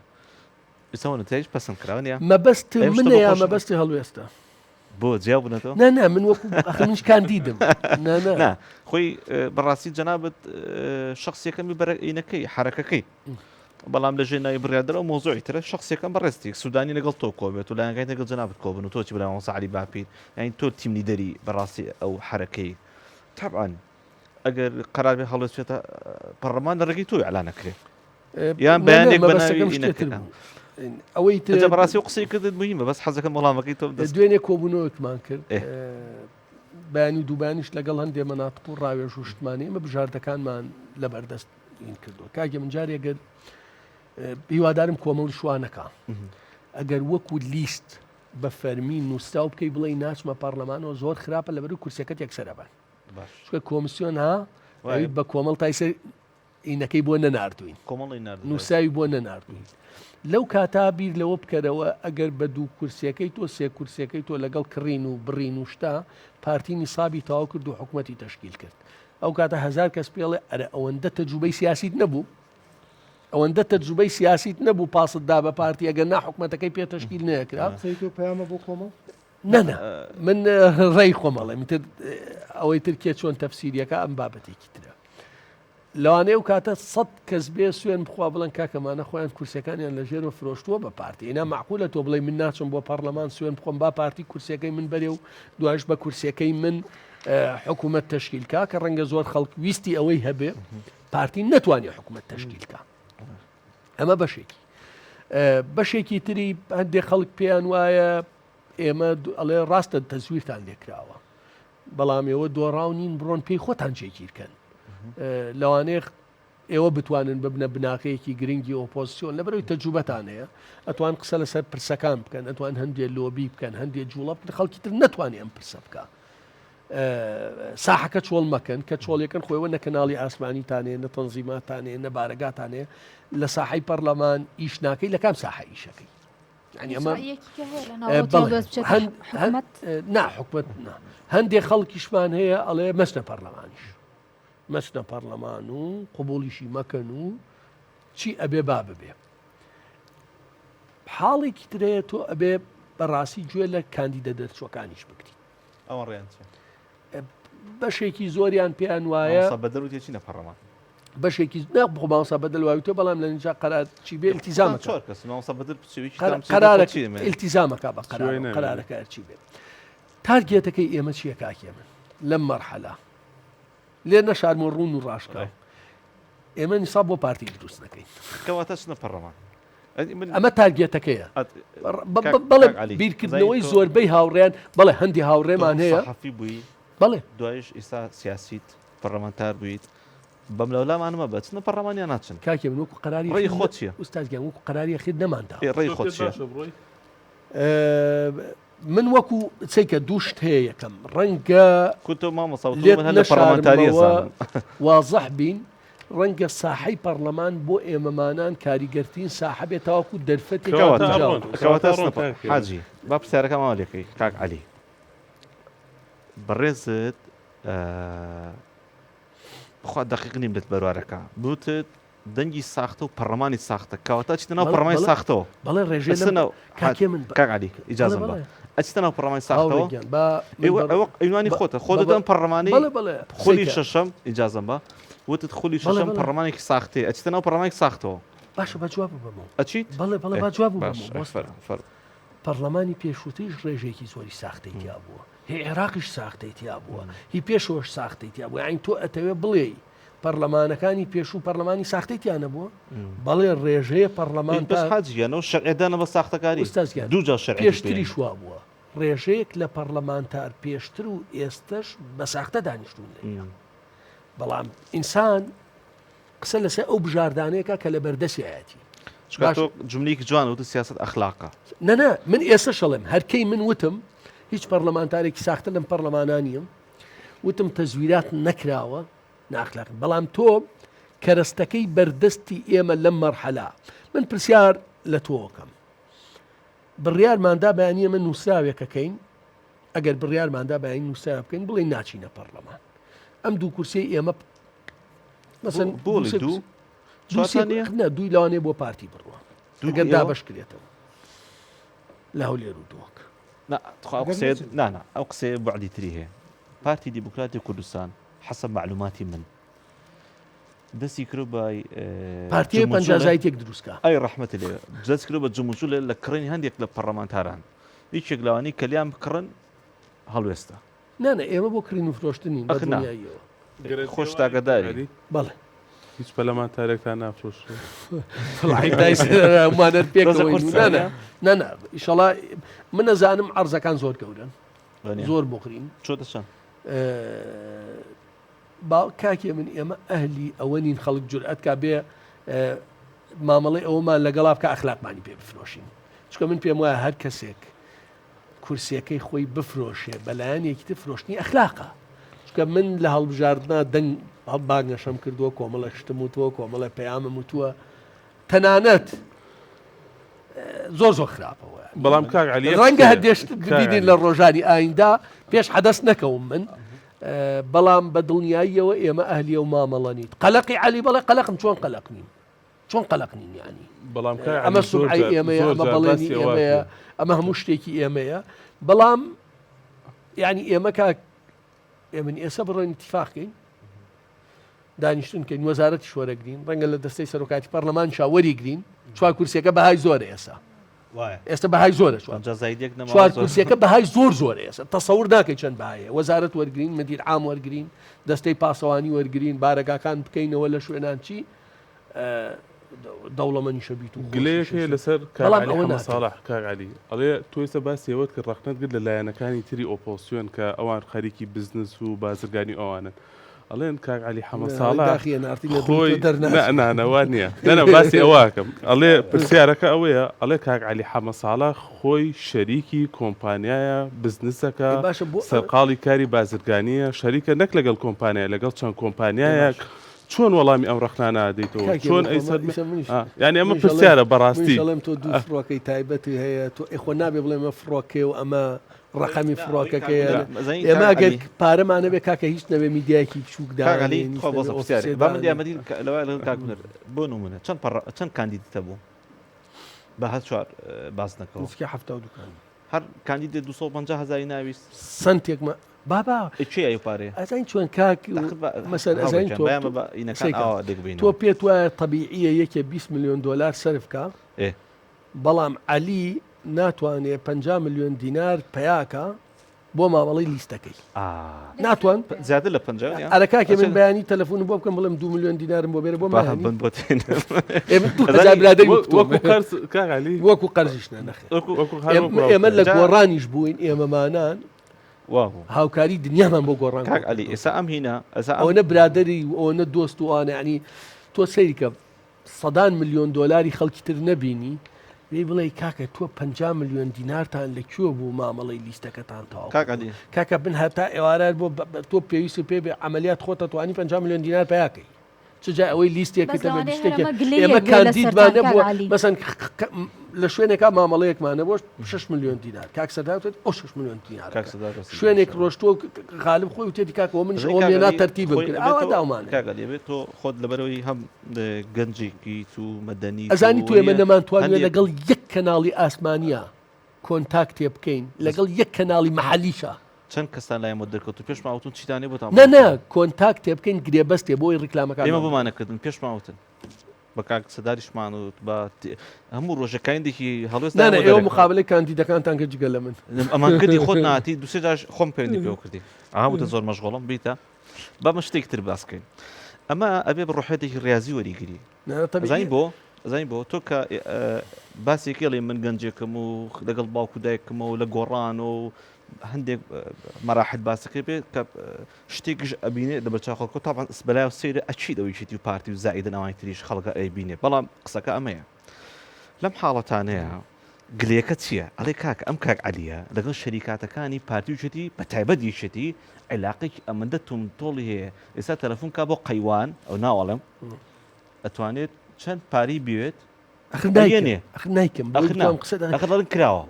ئێستا نەتایج پەسەند کراوە نیە مەبەست منە یا مەبەستی هەڵوێستە بۆ جیا بوونەتەوە نا نا من وەکو ئەخر منیش کاندیدم نا نا نا خۆی بەڕاستی جەنابت شخصیەکەمی بەرەینەکەی حرەکەکەی بەڵام لە ژێر ناوی بڕیاردەر ئەو مەوزوعی ترە شخصیەکەم بەڕێزتی سودانی لەگەڵ تۆ کۆبێت و لایەنەکانی لەگەڵ جەنابت کۆبن و تۆ چی بەلای مامۆستا عەلی باپیر یانی تۆ تیم لیدەری بەڕاستی ئەو حرەکەی تەبعەن ئەگەر قەرار بێ هەڵوێست بچێتە پەڕلەمان لە ڕێگەی تۆ ئیعلان ئەکرێ یان بەیانێک بە ناوی شتێتر بوو ئەوەی تر جا بەڕاستی ئەو قسەی کردت مهمە بەس حەزەکەم وەڵامەکەی تۆ بدەست دوێنێ کۆبوونەوەکمان کرد بەیانی و دووبانیش لەگەڵ هەندێ مەناتق و ڕاوێژ و شتمانی ئێمە بژاردەکانمان لەبەردەست این کردووە کاکێ من جارێ گەر هیوادارم کۆمەڵ شوانەکە ئەگەر وەکو لیست بە فەرمی نووسراو بکەی بڵێ ناچمە پەرلەمانەوە زۆر خراپە لەبەر کورسەکەت یەکسەرە بن چونکە کۆمسیۆن ها بە کۆمەڵ تایسە ئینەکەی بۆ نەناردوین نووساوی بۆ نەناردوین لەو کاتا بیر لەوە بکەرەوە ئەگەر بە دوو کورسیەکەی تۆ سێ کورسیەکەی تۆ لەگەڵ کڕین و بڕین و شتا پارتی نیسابی تەواو کرد و حکوومەتی تەشکیل کرد ئەو کاتە هەزار کەس پێڵێ ئەرە ئەوەندە تەجروبەی سیاسیت نەبوو ئەوەندە تەجروبەی سیاسیت نەبوو پاست دا بە پارتی ئەگەر نا حکوومەتەکەی پێ تەشکیل نەکرا پەیامە بۆ کۆمەڵ نەنا من ڕێی خۆم ئەڵێم تر ئەوەی تر کێ چۆن تەفسیریەکە ئەم بابەتێکی ترە لەوانەیە و کاتە سە کەس بێ سوێن بخوا بڵێن کاکەمانە خۆیان کورسەکانیان لە ژێرەوە فرۆشتووە بە پارتی ئینا معقولە تۆ بڵێ من ناچم بۆ پەرلەمان سوێن بخۆم با پارتی کورسەکەی من بەرێ و دوایش بە کورسەکەی من حکوومەت تەشکیل کا کە ڕەنگە زۆر خەڵک ویستی ئەوەی هەبێ پارتی نەتوانێت حکوومەت تەشکیل کا ئەمە بەشێکی بەشێکی تری هەندێک خەڵک پێیان وایە ئێمە ئەڵێ ڕاستە تەزویرتان لێکراوە بەڵام ئێوە دۆڕاو نین بڕۆن پێی خۆتان جێگیرکەن لەوانەیە ئێوە بتوانن ببنە بناغەیەکی گرنگی ئۆپۆزیسیۆن لەبەرەوەی تەجروبەتان هەیە ئەتوان قسە لەسەر پرسەکان بکەن ئەتوان هەندێک لۆبی بکەن هەندێک جوڵە بکەن خەڵکی تر نەتوانێت ئەم پرسە بکە ساحەکە چۆڵ مەکەن کە چۆڵیەکەن خۆیەوە نە کەناڵی ئاسمانیتانێ نە تەنزیماتانێ نە بارەگاتانێ لە ساحەی پەرلەمان ئیش ناکەی لە کام ساحە ئیشەکەی یعنی ئەمە نا حکومت نا هەندێک خەڵکیشمان هەیە ئەڵێ مەچنە پەرلەمانیش مەچنە پەرلەمان و قوبولیشی مەکەن و چی ئەبێ با ببێ حاڵێکی ترەیە تۆ ئەبێ بەڕاستی گوێ لە کاندیدە دەرچوەکانیش بگریت ئەوان ڕێیان چیە؟ بەشێکی زۆریان پێیان وایە مامۆستا بەدەل وتی چینە پەڕەمان بەشێکی نا بۆ مامۆستا بەدەل واویتە بەڵام لە نجا قەرار چی بێ التزامەکە چۆر کەس مامۆستا بەدەل پچویکی قەرارەکە التزامەکە بە قەرار قەرارەکە هەرچی بێ تارگێتەکەی ئێمە چییە کاکێ من لەم مەرحەلە لێ نەشارم و ڕوون و ڕاشکاو ئێمە نیساب بۆ پارتی دروست نەکەین کەواتە چنە پەڕەمان ئەمە تارگێتەکەیە بەڵێ بیرکردنەوەی زۆربەی هاوڕێیان بەڵێ هەندی هاوڕێمان هەیە حەفی بووی بەڵێ دوایش ئیستا سیاسیت پەرلەمانتار بوویت بەم لەولامانمە بەچنە پەرلەمان یان ناچن کاکێ من وەکو قەراری ڕێی خۆت چییە ئوستاز گیان وەکو قەراری ئەخیر نەماندا ڕێی خۆت چییە من وەکو چیکە دوو شت هەیە یەکەم ڕەنگە کوتۆ مامۆستا لێت من هەر لە پەرلەمانتاریە نەشارمەوە زانم وازح بین ڕەنگە ساحەی پەرلەمان بۆ ئێمەمانان کاریگەرترین ساحە بێت تاوەکو دەرفەتێکی کەواتە گونجاو ڕۆن. دروست کەواتە کەواتە ڕۆن سنە کاک هێمن. حاجی با پرسیارەکەم ئاوا لێکەی کاک عەلی بەڕێزت ئە، بخوا دەقیق نیم لەت بەروارەکە بوتت دەنگی ساختە و پەڕلەمانی ساختە کەواتە ئەچیتە ناو پەڕلەمانی ساختەوە بەڵێ ڕێژەی لەم کاکێ من کاک عەلی ئیجازەم بە ئەچیتە ناو پەڕلەمانی ساختەوە ئەوە عینوانی خۆتە خۆ دەدەم پەڕلەمانی خولی شەشەم ئیجازەم بە وتت خولی شەشەم پەڕلەمانێکی ساختەیە ئەچیتە ناو پەڕلەمانێکی ساختەوە باشە بە جواب ببەمەوە ئەچیت بەڵێ بەڵێ با جواب ببەمەوە پەڕلەمانی پێشووتریش ڕێژەیەکی زۆری ساختەی تیا بووە هی عێراقیش ساختەی تیا بووە هی پێشەوەش ساختەی تیا بووە یانی تۆ ئەتەوێ بڵێی پەرلەمانەکانی پێشوو پەرلەمانی ساختەی تیا نەبووە؟ بەڵێ ڕێژەیە پەرلەمان بەس حاجی گیان ئەو شەرعیەتدانە بە ساختەکاری ئوستاز گیان دوو جار شەرعیەتی پێ پێشتریش وا بووە ڕێژەیەک لە پەرلەمانتار پێشتر و ئێستەش بە ساختە دانیشتوون لەویا بەڵام ئینسان قسە لەسەر ئەو بژاردانەیەکە کە لە بەردەستیایەتی چونکە تۆ جملەیەکی جوان وتت سیاسەت ئەخلاقە. نا نا من ئێستەش ئەڵێم هەرکەی من وتم هیچ پەرلەمانتارێکی ساختە لەم پەرلەمانە نییە وتم تەزویرات نەکراوە ناخلاقی بەڵام تۆ. کەرەستەکەی بەردەستی ئێمە لەم مەرحەلە من پرسیار لە تۆکەم بڕیارماندا بەیانی ئێمە نووسراوێکەکەین ئەگەر بڕیارماندا بەیانی نووسراوە بکەین بڵێین ناچینە پەڕلەمان ئەم دوو کورسیەی ئێمە مەسەن بۆڵی دوو دوو دووی لەوانەیە بۆ پارتی بڕوە دوگەر دابش کرێتەوە لە هەولێر و دۆک نانا ئەو قسەیە بعدی تری هەیە پارتی دیموکراتی کوردستان حەسەب معلوماتی من دەستی کرد بە پارتی پەنجازایتێک دروستکە ئەی ڕەحمەت لێ دەست کرد بە جموجوڵێ لە کڕینی هەندێک لە پەڕلەمانتاران یەکێک لەوانەی کە لیان بکڕن هەڵوێستە. نا نا ئێمە بۆ کڕین و فرۆشتن نین بە دڵنیاییەوە. خۆشت ئاگاداری. بەڵێ. هیچ پەلەمانتارێکتان نافرۆشرێ؟ مانەر پێکەوەین نا نا نا نا ئیشەڵا من ئەزانم عەرزەکان زۆر گەورەن زۆر بۆخرین. چۆتە چەند؟ با کاکێ من ئێمە ئەهلی ئەوە نین خەڵک جورئەت کا بێ مامەڵەی ئەوەمان لەگەڵا بکە ئەخلاقمانی پێ بفرۆشین چکە من پێم وایە هەر کەسێک کورسیەکەی خۆی بفرۆشێ بەلایەنێکی تر فرۆشتنی ئەخلاقە چکە من لە هەڵبژاردنا دەنگ بانگەشەم کردووە کۆمەڵە شتم وتووە کۆمەڵە پەیامم وتووە تەنانەت زۆر زۆر خراپەوە بەڵام کاک علی ڕەنگە هەندێشت ببینین لە ڕۆژانی ئایندا پێش حەدەست نەکەوم من بەڵام بە دڵنیاییەوە ئێمە ئەهلی ئەو مامەڵە نیت قەلەقی عەلی بەڵێ قەلەقم چۆن قەلەق نیم چۆن قەلەق نین یانی بەڵام کاک ئەمە عەلی زۆر سومعەی جار ئێمەیە زۆر ئەمە جار بەڵێنی باسی ئەوە ئێمەیە کرد. ئەمە هەموو شتێکی ئێمەیە بەڵام یعنی ئێمە کاک ئێمن ئێستا بڕۆین اتفاقین دانیشتن کەین وەزارەتیش وەرەگرین ڕەنگە لە دەستەی سەرۆکاتی پەرلەمان شا وەریگرین چوار کورسیەکە بەهای زۆرە ئێستا ئێستا بەهای زۆرە چوار کورسیەکە بەهای زۆر زۆر ئێستا تەسەور ناکەی چەند بەهایە وەزارەت وەرگین مدیر عام وەرگین دەستەی پاسەوانی وەرگین بارەگاکان بکەینەوە لە شوێنان چی دەوڵەمەنیشە بیت و گلەیەک هەیە لەسەر کاک بەڵام عەلی ئەوە حەمە ناکەین. ساڵح کاک عەلی ئەڵێ تۆ ئێستا باسی ئەوەت کرد ڕەخنەت گرت لە لایەنەکانی تری ئۆپۆزسیۆن کە ئەوان خەریکی بزنس و بازرگانی و ئەوانەن ئەڵێن کاک عەلی حەمە ساڵح داخی نارتی لە دڵی خۆی تۆ دەرناچێ. نا نا نا وا نییە نا نا باسی ئەوە ئەکەم ئەڵێ پرسیارەکە ئەوەیە ئەڵێ کاک عەلی حەمە ساڵح خۆی شەریکی کۆمپانیایە بزنسەکە ئێ باشە بۆ سەرقاڵی کاری بازرگانییە شەریکە نەک لەگەڵ کۆمپانیا لەگەڵ چەند ئێ کۆمپانیایەک باشە چۆن وەڵامی ئەم ڕەخنانە ئەدەیتەوە؟ کاک چۆن ئێمە ئەی خۆ سەلمێ ئیسە منیش ئا یانی ئەمە منیش ئەڵێم پرسیارە منیش بەڕاستی ئەڵێم تۆ دوو فڕۆکەی تایبەتی هەیە تۆ ئێ خۆ نابێ بڵێ ئەمە فڕۆکەیە و ئەمە ڕەقەمی فڕۆکەکەیە ئێمە ئەگەر پارەمان نەبێ کاکە هیچ نەبێ میدیایەکی بچووک دانێین هیچ نەبێ ئۆفیسێ دانێین. بۆ نمونە چەند پەڕ چەند کاندیدت هەبوو بە هەر چوار بازنەکەەوە نزیکەی 72 کاندید. هەر کاندیدێ 250 هەزاری ناویست سەنتێکمە بابا کێ ئەو پارەیە ئەزانی چۆن کاک مەسەن ئەزانی تۆ تۆ پێت وایە تەبیعیە یەکێ 20 میلیۆن دلار سەرف کا بەڵام عەلی ناتوانێ 50 میلیۆن دینار پیاکە بۆ مامەڵەی لیستەکەی ناتوان زیاتر لە 50 ئەرە کاکێ من بەیانی تەلەفۆنم بۆ بکەم بڵێم 2 میلیۆن دینارم بۆ بێرە بۆ بن بۆ وەکو قەرزیش نەخێ ئێمە لە گۆڕانیش بووین ئێمەمانان هاوکاری دنیامان بۆ گۆڕان کاک عەلی ئێستا ئەم هینا ئەزا ئەوەنە برادری و ئەوەنە دۆست و ئەوانە یعنی تۆ سەیری کە سەدان ملیۆن دۆلاری خەڵکی تر نەبینی بێی بڵێی کاکە تۆ 50 ملیۆن دینارتان لە کوێ بوو مامەڵەی لیستەکەتان تەواو کاک عەلی کاکە بن هەتا ئێوارە بۆ تۆ پێویست پێ بێ عملیات خۆتە توانی 50 ملیۆن دینار پیاکەی چ جای ئەوەی لیستێکت بەس هەبێ لەوانەیە شتێکە هەر ئەمە گلەییەک ئێمە بێ کاندیدمان لەسەرتان کاک نەبووە عەلی. مەسەن لە شوێنێکا مامەڵەیەکمان نەبووە 6 ملیۆن دینار کاک سەردار وتێتی ئەو 6 ملیۆن دینار کاک سەردار ڕاستی شوێنێک دەڵێ. ڕۆشتووە و غالب خۆی وتێتی کاک ئەوە منیش ئەزانی ئەوەم کاک لێنا عەلی تەرتیبم خۆی کرد ئەبێ ئاوا تۆ داومانە کاک عەلی ئەبێ تۆ خۆت لەبەرەوەی هەم گەنجێکیت و مەدەنیت ئەزانی و تۆ ئێمە وەنیە نەمانتوانیوە هەندێک لەگەڵ یەک کەناڵی ئاسمانیە کۆنتاکتێ بکەین لەگەڵ یەک کەناڵی مەحەلیشە چەند کەستان لای ئێمە دەرکەوت و پێشمان وتون چیتان نیە بۆتان نا بڵاو نا بکەین. کۆنتاکتێ بکەین گرێبەستێ بۆی ئێمە ڕیکلامەکانمان بکەین. بۆمان نەکردن پێشمان وتن بە کاک سەداریشمان وت بە هەموو ڕۆژە کاندێکی هەڵوێست نا نا لای ئێمە ئێوە دەرەکەوت. مقابلەی کاندیدەکانتان کرد جگە لە من. ئەمان کردی خۆت ناتی دوسێ جاش خۆم پەیوەندی پێوە کردی ئەها وتە زۆر مەشغوڵم بیتە با من شتێکی تر باس بکەین ئەمە ئەبێ بە ڕۆحێتێکی ڕاضی وەریگری نا نا ئەزانی تەبیعی بۆ ئەزانی بۆ تۆ کە باسێکی ئەڵێ من گەنجێکم و لەگەڵ باوک و دایکمەوە لە گۆڕان و هەندێک مەراحل باسەکەی بێت کە شتێکیش ئەبینێ لە بەرچاو خەڵکەوە تابعەن بەلایەوە سەیرە ئەکید ئەو یەکێتی و پارتی و زائیدەن ئەوانی تریش خەڵکە ئەیبینێ بەڵام قسەکە ئەمەیە لەم حاڵەتانەیە. گلەیەکە چییە؟ ئەڵێ کاکە ئەم کاک عەلیە لەگەڵ شەریکاتەکانی پارتی و یەکێتی بە تایبەت یەکێتی عیلاقێکی ئەمەندە توندوتۆڵی هەیە ئێستا تەلەفون کا بۆ قەیوان ئەو ناو ئەڵێم ئەتوانێت چەند پارەی بوێت ئەخر نایکەم ئەخر نایکەم ئەخر نا ئەخر دەڵێن کراوە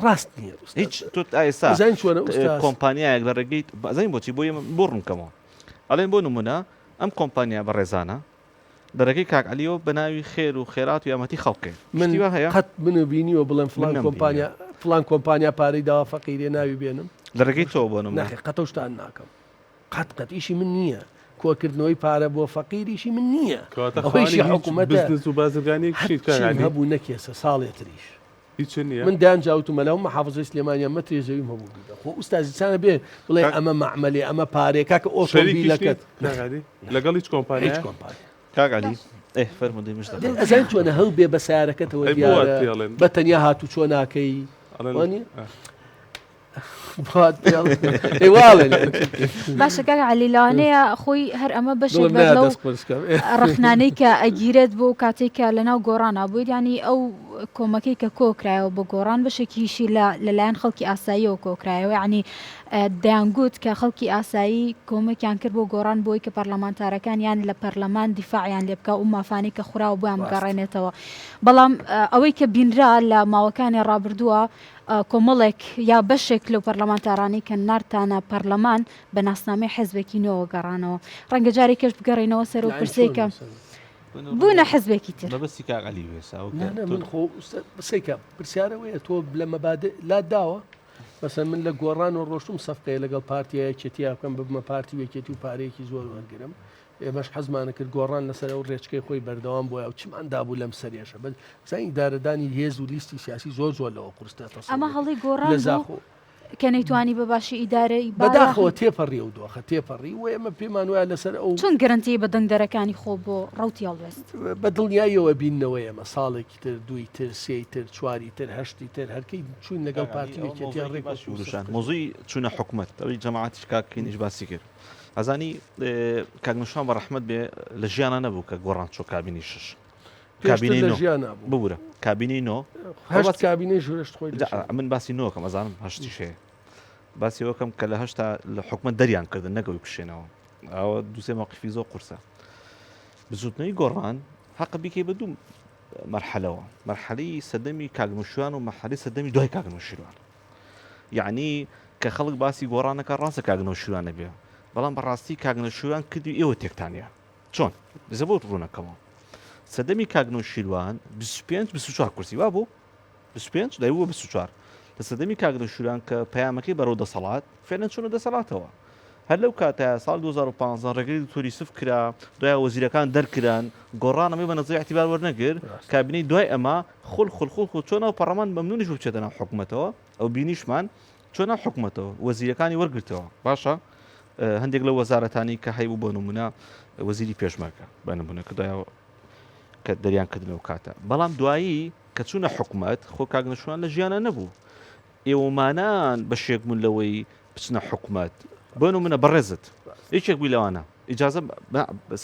ڕاست نییە هیچ تۆ تا ئێستا زانین چۆنە ئوستاز کۆمپانیایەک لە ڕێگەی ئەزانین بۆچی بۆ ئێمە بۆ ڕوونکەمەوە ئەڵێن بۆ نمونە ئەم کۆمپانیا بەڕێزانە لە ڕێگەی کاک عەلیەوە بە ناوی خێر و خێرات و یارمەتی خەڵکێ من شتی وا هەیە؟ قەت منو بینیوە بڵێم من فڵان نەمبینیوە. کۆمپانیا فڵان کۆمپانیا پارەی داوە فەقیرێ ناوی بێنم؟ لە ڕێگەی تۆوە بۆ نمونە. نەخێر قەت ئەو شتان ناکەم قەت قەت ئیشی من نییە کۆکردنەوەی پارە بۆ فەقیر ئیشی من نییە کەواتە ئەوە ئیشی خاوەنی هیچ حکوومەتە بزنس و بازرگانییەکیش نیت کاک هەرچیم عەلی؟ هەبوو نەکێسە ساڵێ تریش هیچ نییە؟ من دەیان جار وتومە لەو محافزەی سلێمانیا مەترێ زەویم هەبوو بیدە خۆ ئوستازی چانە بێ بڵێ کاک ئەمە مەعمەلێ ئەمە پارێ کاکە شەریکیش ئۆتۆمبیلەکەت نیت کاک عەلی؟ لەگەڵ هیچ هیچ کۆمپانیایە؟ کۆمپانیا کاک عەلی ئێ فەرموو دەی مژدە دەی ئەزانی چۆنە هەو بێ بە سەیارەکەتەوە ئەی بۆ وات دیارە پێ ئەڵێن؟ بە تەنیا هاتوچۆ ناکەی ئەڵێن وانیە؟ ئا. باشە کاک عەلی لەوانەیە خۆی هەر ئەمە بەشێک بێت لەو ڕەخنانەی کە ئەگیرێت بۆ کاتێک کە لەناو گۆڕانا بوویت ینی ئەو کۆمەکەی کە کۆکرایەوە بۆ گۆڕان بەشێکیشی لە لەلایەن خەڵکی ئاساییەوە کۆکرایەوە ینی دەیانگوت کە خەڵکی ئاسایی کۆمەکیان کرد بۆ گۆڕان بۆی کە پەرلەمانتارەکانیان لە پەرلەمان دیفاعیان لێ بکە و مافانی کە خوراوە بۆیان بگەڕێنێتەوە بەڵام ئەوەی کە بینرا لە ماوەکانی ڕابردووە کۆمەڵێک یا بەشێک لەو پەرلەمانتارانەی کە ناردتانە پەرلەمان بە ناسنامەی حزبێکی نوێوە گەڕانەوە. ڕەنگە جارێکیش بگەڕێینەوە سەر ئەو پرسەی کە بوونە حزبێکی تر. مەبەستی کاک عەلی وێسا ئەو نا نا من خۆ سەیکە پرسیار ئەوەیە تۆ لە مەبادئ لات داوە؟ مەسەن من لە گۆڕان و ڕۆشتم سەفقەیە لەگەڵ پارتیا یەکێتیا بکەم ببمە پارتی و یەکێتی و پارەیەکی زۆر وەرگرم ئێمەش حەزمانە کرد گۆڕان لەسەر ئەو ڕێچکەی خۆی بەردەوام بۆیە و چمان دابوو لەم سەرێشە بەس زانی ئیدارەدانی هێز و لیستی سیاسی زۆر زۆر لەوە قورسترە تەسەور ئەمە دەکەی هەڵەی گۆڕان لە بوو زاخۆ کە نەیتوانی بە باشی ئیدارەی با بەداخەوە یاخود تێپەڕی ئەو دۆخە تێپەڕی و ئێمە پێمان وایە لەسەر ئەو چۆن گەرەنتیی بە دەنگدەرەکانی خۆ بۆ ڕەوتی هەڵوێست؟ بە دڵنیاییەوە بیننەوە ئێمە ساڵێکی تر، دووی تر، سێی تر، چواری تر، هەشتی تر، هەرکەی چووین لەگەڵ کاک عەلی پارتی و ئەوە یەکێتییان مەوزوعێکی ڕێک باشی کەوتین و وروژاند سەفقەی مەوزوعی چوونە حکومەت ئەوەی جەماعەتیش کاک کینیش باسی کرد ئەزانی کاک نوشان بە ڕەحمەت بێ لە ژیانا نەبوو کە گۆڕان چۆ کابینەی شەش پێشتر کابینەی لە نۆ ژیانا بوو. ببورە کابینەی نۆ ئەو هەشت باسی کابینەی ژورەشت خۆی لە جا ژیان. من باسی نۆکەم ئەزانم هەشتیش هەیە باسی ئەوەکەم کە لە هەشتا لە حکومەت دەریان کردن نەگەوی بکشێنەوە ئەوە دووسێ مەوقفی زۆر قورسە بزوتنەوەی گۆڕان حەقە بیکەی بە دوو مەرحەلەوە مەرحەلەی سەردەمی کاک نوشیروان و مەرحەلەی سەردەمی دوای کاک نوشیروان یعنی کە خەڵک باسی گۆڕان نەکا ڕاستە کاک نەوشیروان نەبێ بەڵام بەڕاستی کاک نەوشیروان کردی ئێوە تێکتانە چۆن بزە بۆ ڕوونەکەمەوە سەردەمی کاک نەوشیروان 25 24 کورسی وا بوو 25 دای بوو 24 لە سەردەمی کاک نەوشیروان کە پەیامەکەی بەرەو دەسەڵات فعلا چۆنە دەسەڵاتەوە هەر لەو کاتە ساڵ 2015 ڕێگری دکتۆر یوسف کرا دوای وەزیرەکان دەرکران گۆڕان ئەمەی بە نەزەری اعتبار وەرنەگر کابینەی دوای ئەمە خول خول خول خول چۆن ناو پەڕەمان مەمنونیش بوو بچێتە ناو حکومەتەوە ئەو بینیشمان چۆن ناو حکومەتەوە وەزیرەکانی وەرگرتەوە باشە هەندێک لە وەزارەتانی کە هەیبوو بۆ نمونە وەزیری پێشمەرگە بە نمونە کە دوای کە دەریان کردنەوە کاتە بەڵام دوایی کە چوونە حکومەت خۆ کاک نەشوان لە ژیانە نەبوو ئێوەمانان بەشێک بوون لەوەی بچنە حکومەت بۆ نمونە بەڕێزت یەکێک بووی لەوانە ئیجازە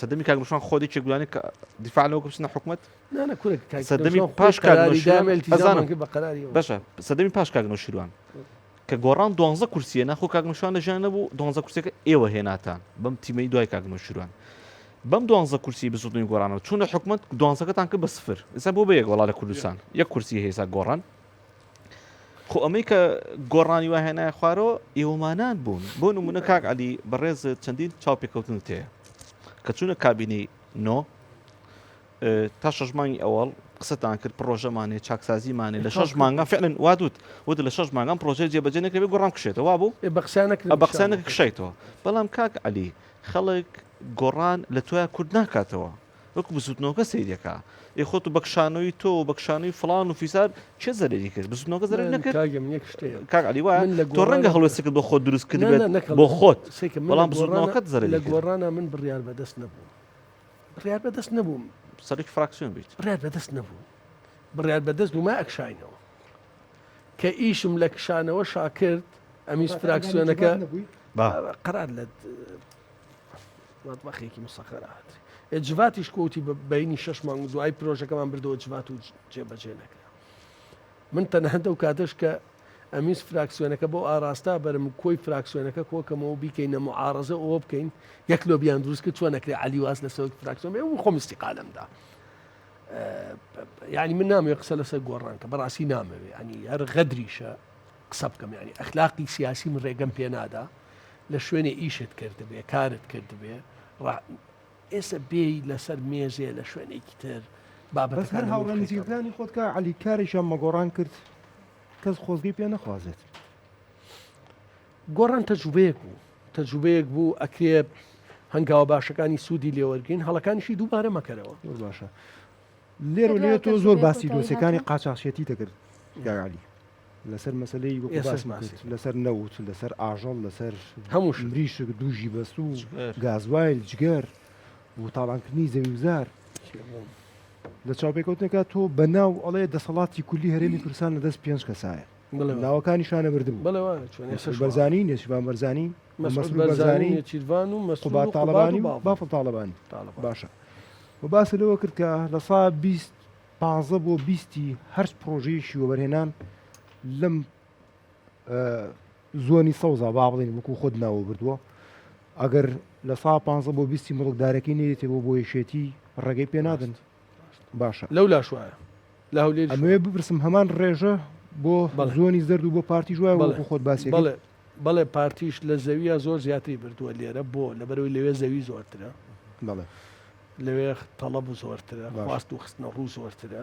سەدەمی کاک نوشان خۆ یەکێک بووانێ کە دیفاع لەوە بچنە حکومەت سەردەمی پاش کاک نەوشیروان ئەزانم باشە سەردەمی پاش کاک نەوشیروان کە گۆڕان دوانزە کورسیە ناخۆ کاک نەوشیروان لە ژیان نەبوو دوانزە کورسیەکە ئێوە هێناتان بەم تیمەی دوای کاک نەوشیروان بەم دوانزە کورسی بزوتنەوەی گۆڕانەوە چوونە حکومەت دوانزەکەتان کرد بە سفر ئێستا بۆ بە یەک وەڵا لە کوردستان یەک کورسی هەیە ئێستا گۆڕان خۆ ئەمەی کە گۆڕانی وا هێنایە خوارەوە ئێوەمانان بوون بۆ نمونە کاک عەلی بەڕێز چەندین چاوپێکەوتنت هەیە کە چوونە کابینەی نۆ تا شەش مانگی ئەوەڵ قسەتان کرد پڕۆژەمانێ چاکسازیمانێ لە شەش مانگا فعلا وا دوت وت لە شەش مانگان پڕۆژەی جێبەجێ نەکرێ گۆڕان کشێتەوە وا بوو بە قسە نەکرد بە قسە نەکرد کشایتەوە بەڵام کاک عەلی خەڵک گۆڕان لە تۆیا کورد ناکاتەوە وەکو بزوتنەوەکە سەیرەکە ئێ خۆت و بەکشانەوەی تۆ و بەکشانەوەی فڵان و فیسار کێ زەرەری کرد بزوتنەوەکە زەرەری نەکرد کاک عەلی وایە تۆ ڕەنگە هەڵوێستێکت بۆ خۆت دروست کردبێت بۆ خۆت بەڵام بزوتنەوەکەت زەرەری لە کرد گۆڕانە من بڕیار بەدەست نەبووم بڕیار بەدەست نەبووم. سەرۆکی فراکسیۆن بیت. بڕیار بەدەست نەبووم. بڕیار بەدەست بووم ئەکشاینەوە. کە ئیشم لە کشانەوە شاکرد ئەمیز فراکسیۆنەکە قەرار لە مەتبەخێکی مسەخەر هات. جڤاتیش کۆتی بە بینی شەش مانگ دوای پرۆژەکەمان بردەوە جڤات و جێبەجێ نەکرا. من تەنانەت ئەو کاتەش کە ئەمویست فراکسیۆنەکە بۆ ئاراستە بەرم کۆی فراکسیۆنەکە کۆکەمەوە بیکەینە معارەزە ئەوە بکەین یەک لۆبیان دروست کرد چۆن نەکرێ عەلی واز لە سەرۆکی فراکسیۆن بێ و خۆم ئیستیقالەم دا. یعنی من نامەوێ قسە لەسەر گۆڕان کە بەڕاستی نامەوێ ینی هەر غەدریشە قسە بکەم ینی ئەخلاقی سیاسی من ڕێگەم پێنادا لە شوێنێ ئیشت کردبێ کارت کردبێ ئێسە بێی لەسەر مێزێ لە شوێنێکی تر بەس هەر بابەتەکان هەمووی هاوڕێ بخەیتە ڕوو. نزیکەکانی خۆت کاک عەلی کارێکیان بە گۆڕان کرد کەس خۆزگەی پێ نەخوازێت. گۆڕان تەجروبەیەک بوو، تەجروبەیەک بوو ئەکرێ هەنگاوە باشەکانی سوودی لێ وەرگرین، هەڵەکانیشی دووبارە مەکەرەوە. زۆر باشە کە لێرە دوای لێ ئەو تۆ زۆر تەجروبەیە باسی کۆتایی دۆسیەکانی هاتووە؟ قاچاخچێتی دەکرد کاک عەلی لەسەر مەسەلەی وەکو ئێستاش باسم باسی کرد لەسەر نەوت لەسەر ئاژەڵ لەسەر هەموو شت. مریشک دوژی بەستوو جگەر. گازوایل جگەر و تاڵانکردنی زەویوزار لە چاوپێکەوتنێکا تۆ بە ناو ئەڵێ دەسەڵاتی کولی هەرێمی کوردستان لە دەست پێنج کەسایە بڵێ وایە. ناوەکانیشانە بردبوو بەڵێ وایە چۆن مەسرور ئێستاش وایە. بەرزانی نێچیرڤان بەرزانی و مەسعود مەسرور بەرزانی بەرزانی نێچیرڤان و مەسرور قوباد و قوباد و تاڵەبانی و بافڵ بافڵ تاڵەبانی تاڵەبانی. باشە و باست لەوە کرد کە لە سا 20 15 بۆ بیستی هەر پرۆژەیەکی وەبەرهێنان لەم زۆنی سەوزا با بڵێین وەکو خۆت ناوە بردووە ئەگەر لە سا 15 بۆ بیستی مڵکدارەکەی نێتەوە بۆ یەکێتی ڕێگەی پێ نادەن باشە لەو لاش وایە لە هەولێر ئەمەوێ بپرسم هەمان ڕێژە بۆ زۆنی زەرد و بۆ پارتی وایە وەکو خۆت باسی بەڵێ بەڵێ پارتیش لە زەویە زۆر زیاتری بردووە لێرە بۆ لەبەرەوەی لەوێ زەوی زۆرترە بەڵێ لەوێ تەڵەب زۆرترە خواست و خستنە ڕوو زۆرترە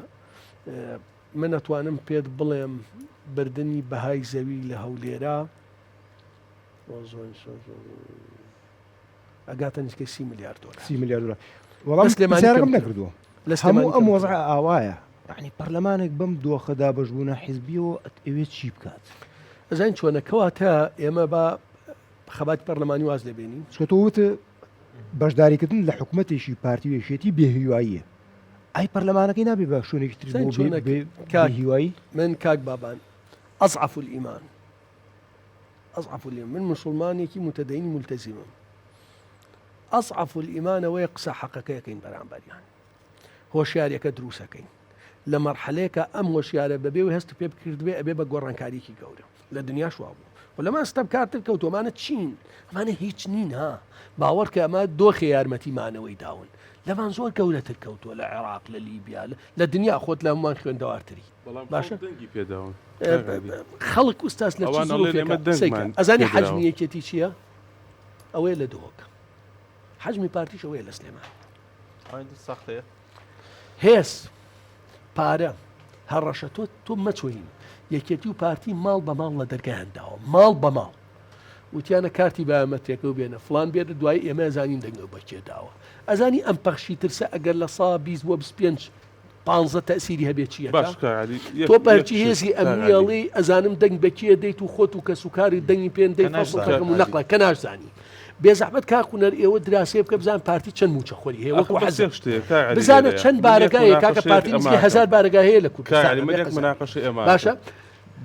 من ئەتوانم پێت بڵێم بردنی بەهای زەوی لە هەولێرا ئەگاتە نزیکەی سی ملیار دۆلار سی ملیار دۆلار وەڵام لە سلێمانی پرسیارەکەم کەمترە. نەکردووە لە سلێمانی هەموو ئەم کەمترە. وەزعە ئاوایە یعنی پەرلەمانێک بەم دۆخە دابەشبوونە حیزبیەوە ئەوێ چی بکات ئەزانین چۆنە کەواتە ئێمە با خەباتی پەرلەمانی واز لێ بێنین چونکە تۆ وتت بەشداریکردن لە حکومەتێکی پارتی و یەکێتی بێهیواییە ئای پەرلەمانەکەی نابێ بە شوێنێکی تر زانی بۆ چۆنە بێ کاک هیوایی من کاک بابان ئەضعف الإیمان ئەضعف الإیمان من مسلمانێکی متدەینی ملتزمم ئەضعف الإیمان ئەوەیە قسە حەقەکەیەکەین بەرامبەریان هۆشیاریەکە دروستەکەین لە مەرحەلەیەکا ئەم هۆشیارە بەبێ و هەست پێ بکردبێ ئەبێ بە گۆڕانکاریکی گەورە لە دنیاش وابوو و لەمان ستەمکارتر کەوتووە ئەمانە چین ئەمانە هیچ نین ها باوەڕکە ئەمە دۆخی یارمەتی مانەوەی داون لەمان زۆر گەورەتر کەوتووە لە عێراق لە لیبیا لە دنیا خۆت لە هەمووان خوێندەوارتری بەڵام باشە خەڵک دەنگی پێداون خەڵک ئوستاز لە چ ئەوان ئەڵێن زروفێکە ئێمە قسەی کە دەنگمان ئەزانی پێدراوە. حەجمی یەکێتی چییە ئەوەیە لە دهۆک حەجمی پارتیش ئەوەیە لە سلێمانی ئەوەندە سەختەیە هێز پارە هەڕەشە تۆ تۆ مەچۆین یەکێتی و پارتی ماڵ بە ماڵ لە دەرگایان داوە ماڵ بە ماڵ وتیانە کارتی بایۆمەترێکە و بێنە فلان بێنە دوایی ئێمە ئەزانین دەنگە بە کێ داوە ئەزانی ئەم پەخشی ترسە ئەگەر لە سا 20 بۆ 25 پانزە تەسیری هەبێ چیەکە باش کاک عەلی، یەک- تۆ یەک پەرچی شت، هێزی کاک ئەمنی عەلی. ئەڵێی ئەزانم دەنگ بە کێ دەیت و خۆت و کەسوکاری دەنگی پێن دەی کە ناشزانی. فەسڵ دەکەم و کاک عەلی. نەقڵە کە ناشزانی بێزەحمەت کاک هونەر ئێوە دراسەیە بکە بزان پارتی چەند مووچە خۆری هەیە ئەخۆ وەکو بەس حەزم یەک شتێ کاک عەلی بزانە لێرەیە. چەند من یەک بارەگا هەیە کاکە مناقەشەیەک پارتی نزیکەی ئەمە هەزار بارەگا هەیە لە کاک کوردستان عەلی من ئەبێ یەک قەزا مناقەشەی ئەمە باشە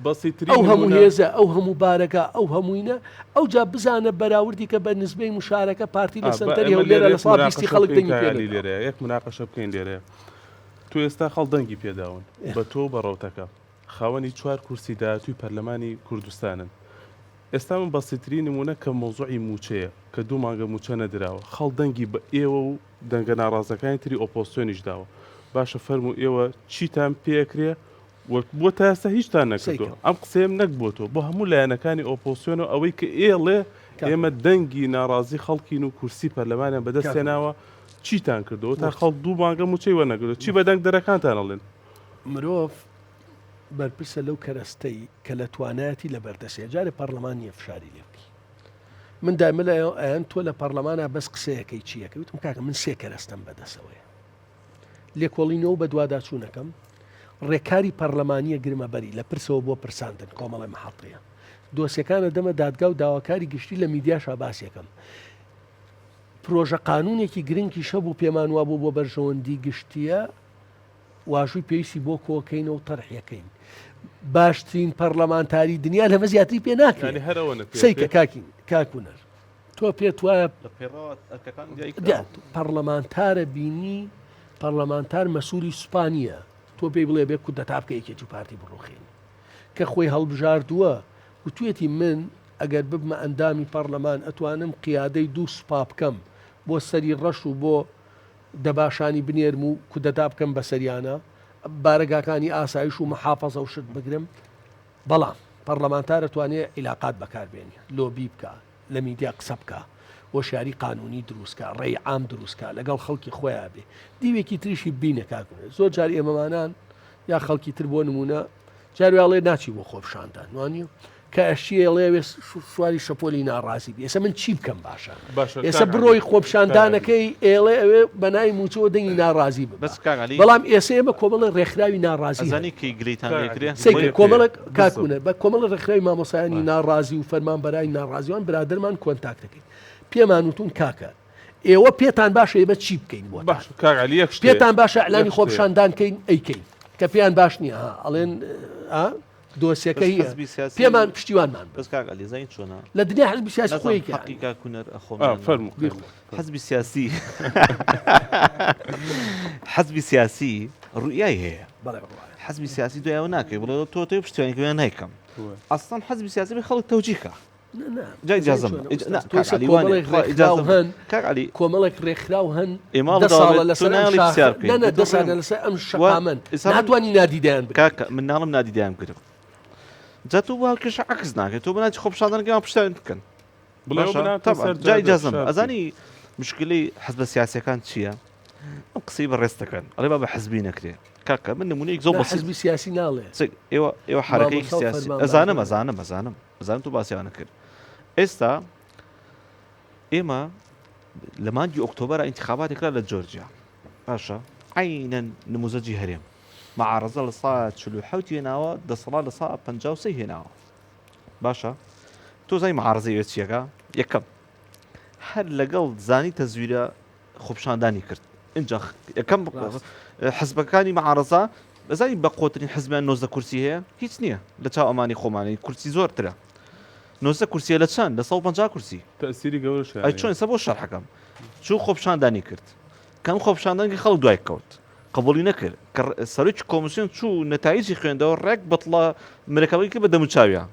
بەسیترین ئەو هەموو نمونە هێزە ئەو هەموو بارەگا ئەو هەمووینە ئەوجا بزانە بەراوردی کە بە نسبەی مشارەکە پارتی لە ئا، با سەنتەری ئێمە هەولێرە لێرە لە یەک سا بیستی مناقەشە خەڵک بکەین دەنگی کاک پێ عەلی نەداوە لێرەیە یەک مناقەشە بکەین لێرەیە تۆ ئێستا خەڵ دەنگی پێداون بە تۆ و بە ڕەوتەکە خاوەنی چوار کورسی داهاتووی پەرلەمانی کوردستانن ئێستا من بەسیترین نمونە کە مەوزوعی موچەیە کە دوو مانگە موچە نەدراوە خەڵ دەنگی بە ئێوە و دەنگە ناڕازەکانی تری ئۆپۆزسیۆنیش داوە باشە فەرموو ئێوە چیتان پێ ئەکرێ و بۆ تا ئێستا هیچتان نەکردووە سەیکەم. ئەم قسەیەم نەک بۆ تۆ بۆ هەموو لایەنەکانی ئۆپۆزسیۆن و ئەوەی کە ئێڵێ کاک ئێمە دەنگی ناڕازی خەڵکین و کورسی پەرلەمانیان بەدەست کاک هێناوە چیتان کردووە تا ورد. خەڵک دوو مانگە موچەی وەرنەگرتووە چی بە دەنگدەرەکانتان ئەڵێن؟ مرۆڤ بەرپرسە لەو کەرەستەی کە لە توانایەتی لە بەردەستیە جارێ پەڕلەمان نیە فشاری لێ بکەی من دایمە لە ئەیان تۆ لە پەڕلەمانا بەس قسەیەکەی چیەکەی وتم کاکە من سێ کەرەستەم بەدەسەوەیە لێکۆڵینەوە و بەدواداچوونەکەم ڕێکاری پەڕلەمانیە گرمە بەری لە پرسەوە بۆ پرساندن کۆمەڵی محەتەیە دۆسیەکانە دەمە دادگا و داواکاری گشتی لە میدیاشا باسیەکەم پرۆژە قانونێکی گرنگیش هەبوو پێمان وابوو بۆ بەرژەوەندی گشتیە واژووی پێویستی بۆ کۆکەینەوە و تەرحیەکەین باشترین پەرلەمانتاری دنیا لەمە زیاتری پێ ناکرێت یانی هەر ئەوە نەپێ سەیکە کاکین کاک هونەر تۆ پێت وایە لە پەیڕەوە ئەرکەکان دیاری دیار کراون. پەرلەمانتارە بینی پەرلەمانتار مەسوولی سوپا نییە تۆ پێی بڵێ بێ کودەتا بکە یەکێتی و پارتی بڕوخێنی. کە خۆی هەڵبژاردووە وتوێتی من ئەگەر ببمە ئەندامی پەڕلەمان ئەتوانم قیادەی دوو سوپا بکەم بۆ سەری ڕەش و بۆ دەباشانی بنێرم و کودەتا بکەم بەسەریانا بارەگاکانی ئاسایش و محافەزە و شت بگرم بەڵام پەڕلەمانتار ئەتوانێ عیلاقات بەکار بێنێ لۆبی بکا لە میدیا قسە بکا هۆشیاری قانونی دروست کا ڕێی عام دروست کا لەگەڵ خەڵکی خۆیا بێ دیوێکی تریشی بینە کاک زۆر جار ئێمەمانان یا خەڵکی تر بۆ نمونە جار وێ ئەڵێ ناچی بۆ خۆپیشاندان وانیە کە ئەشی ئەڵێ وێ سواری شەپۆلی ناڕازی بی ئێستا من چی بکەم باشە باشە ئێستا کاک عەلی، بڕۆی کاک عەلی. خۆپیشاندانەکەی ئێڵێ ئەوێ بەناوی مووچەوە دەنگی ناڕازی ببا بەس کاک عەلی بەڵام ئێستا ئێمە کۆمەڵێ ڕێکخراوی ناڕازی هەن ئەزانی کەی گلەیتان کاک لێ عەلی، کرێ سەیرکە بۆیە پێ کۆمەڵێک کاک بالضبط. هونەر بە کۆمەڵێ ڕێکخراوی مامۆستایانی باشە. ناڕازی و فەرمانبەرانی ناڕازیوان برادەرمان کۆنتاکت دەکەین پێمان وتون کاکە ئێوە پێتان باشە ئێمە چی بکەین بۆتان؟ باشە کاک عەلی یەک شتێ پێتان باشە ئیعلانی یەک شتێ خۆپیشاندان کەین ئەیکەین کە پێیان باش نییە ها ئەڵێن ئا دۆسیەکە بەس هیە حزبی سیاسی پێمان پشتیوانمان بن بەس کاک عەلی زانی چۆنە لە دنیا حزبی سیاسی نازانم خۆی حەقی کاک هونەر ئەخۆم ئا یان نا فەرموو بیخۆ فەرموو حزبی سیاسی حزبی سیاسی ڕوئیای هەیە بەڵێ بڕوایە حزبی سیاسی دوای ئەوە ناکەی بڵێ تۆ تۆی پشتیوانی کەم یان نایکەم وە. ئەسڵەن حزبی سیاسی بێ خەڵک تەوجیهکە جا ئەزانی ئیجازەم چۆنە بە ئوستاز نا تۆ کاک ئێستا عەلی وانێ کۆمەڵێک خوا ڕێکخراو ئیجازەم بە هەن کاک عەلی کۆمەڵێک ڕێکخراو هەن ئێ ماڵ دە داوا ساڵە بێت تۆ لەسەر ئەم نایەڵی شاخە پرسیار بکەین نە نە دە تۆ دە ساڵە بڵێم لەسەر ئەم وا شەقامەن ئێستا من ناتوانی نادیدەیان بگریت کاکە من ناڵم نادیدەیان بگرم جا تۆ بۆ هاوکێشە عەکس ناکەی تۆ بەناچی خۆپیشاندانەکەیان پشتیان بکەن بڵێ ئەوە باشە بناتە تەبعەن سەر جا جادە ئیجازەم بە فشار بکەین ئەزانی مشکلەی حزبە سیاسیەکان چییە ئەم قسەی بەڕێز دەکەن ئەڵێ با بە حزبی نەکرێ کاکە من نمونەیەک زۆر نا بەسیط حزبی سیاسی ناڵێ سەیر ئێوە ئێوە حەرەکەیەکی مامۆستا و سیاسی فەرمانبەران ئەزانم ئەزانم ئەزانم ئەزانم تۆ باسیانە کرد ئێستا ئێمە لە مانگی ئۆکتۆبەرا ئینتخاباتی کرا لە جۆرجیا باشە عینەن نموزەجی هەرێم معارەزە لە سا 47 هێناوە دەسەڵات لە سا 53 هێناوە باشە تۆ زای معارەزە ئێوە چیەکە یەکەم هەر لەگەڵ زانی تەزویرە خۆپیشاندانی کرد ئینجا یەکەم حزبەکانی معارەزە بەزانی بە قۆترین حزبیان 19 کورسی هەیە هیچ نییە لە چاو ئەمانی خۆمانی کورسی زۆرترە 19 کورسیە لە چەند لە 150 کورسی تەسیری گەورەش ئەی چۆن سە بۆ شەرحەکەم چوو خۆپیشاندانی کرد کەم خۆپیشاندانکی خەڵک دوای کەوت قبولی نەکرد کە سەرۆکی کۆمسیۆن چوو نەتایجی خوێندەوە ڕێک بەتڵە مرەکەبەی کرد بە دەموچاویا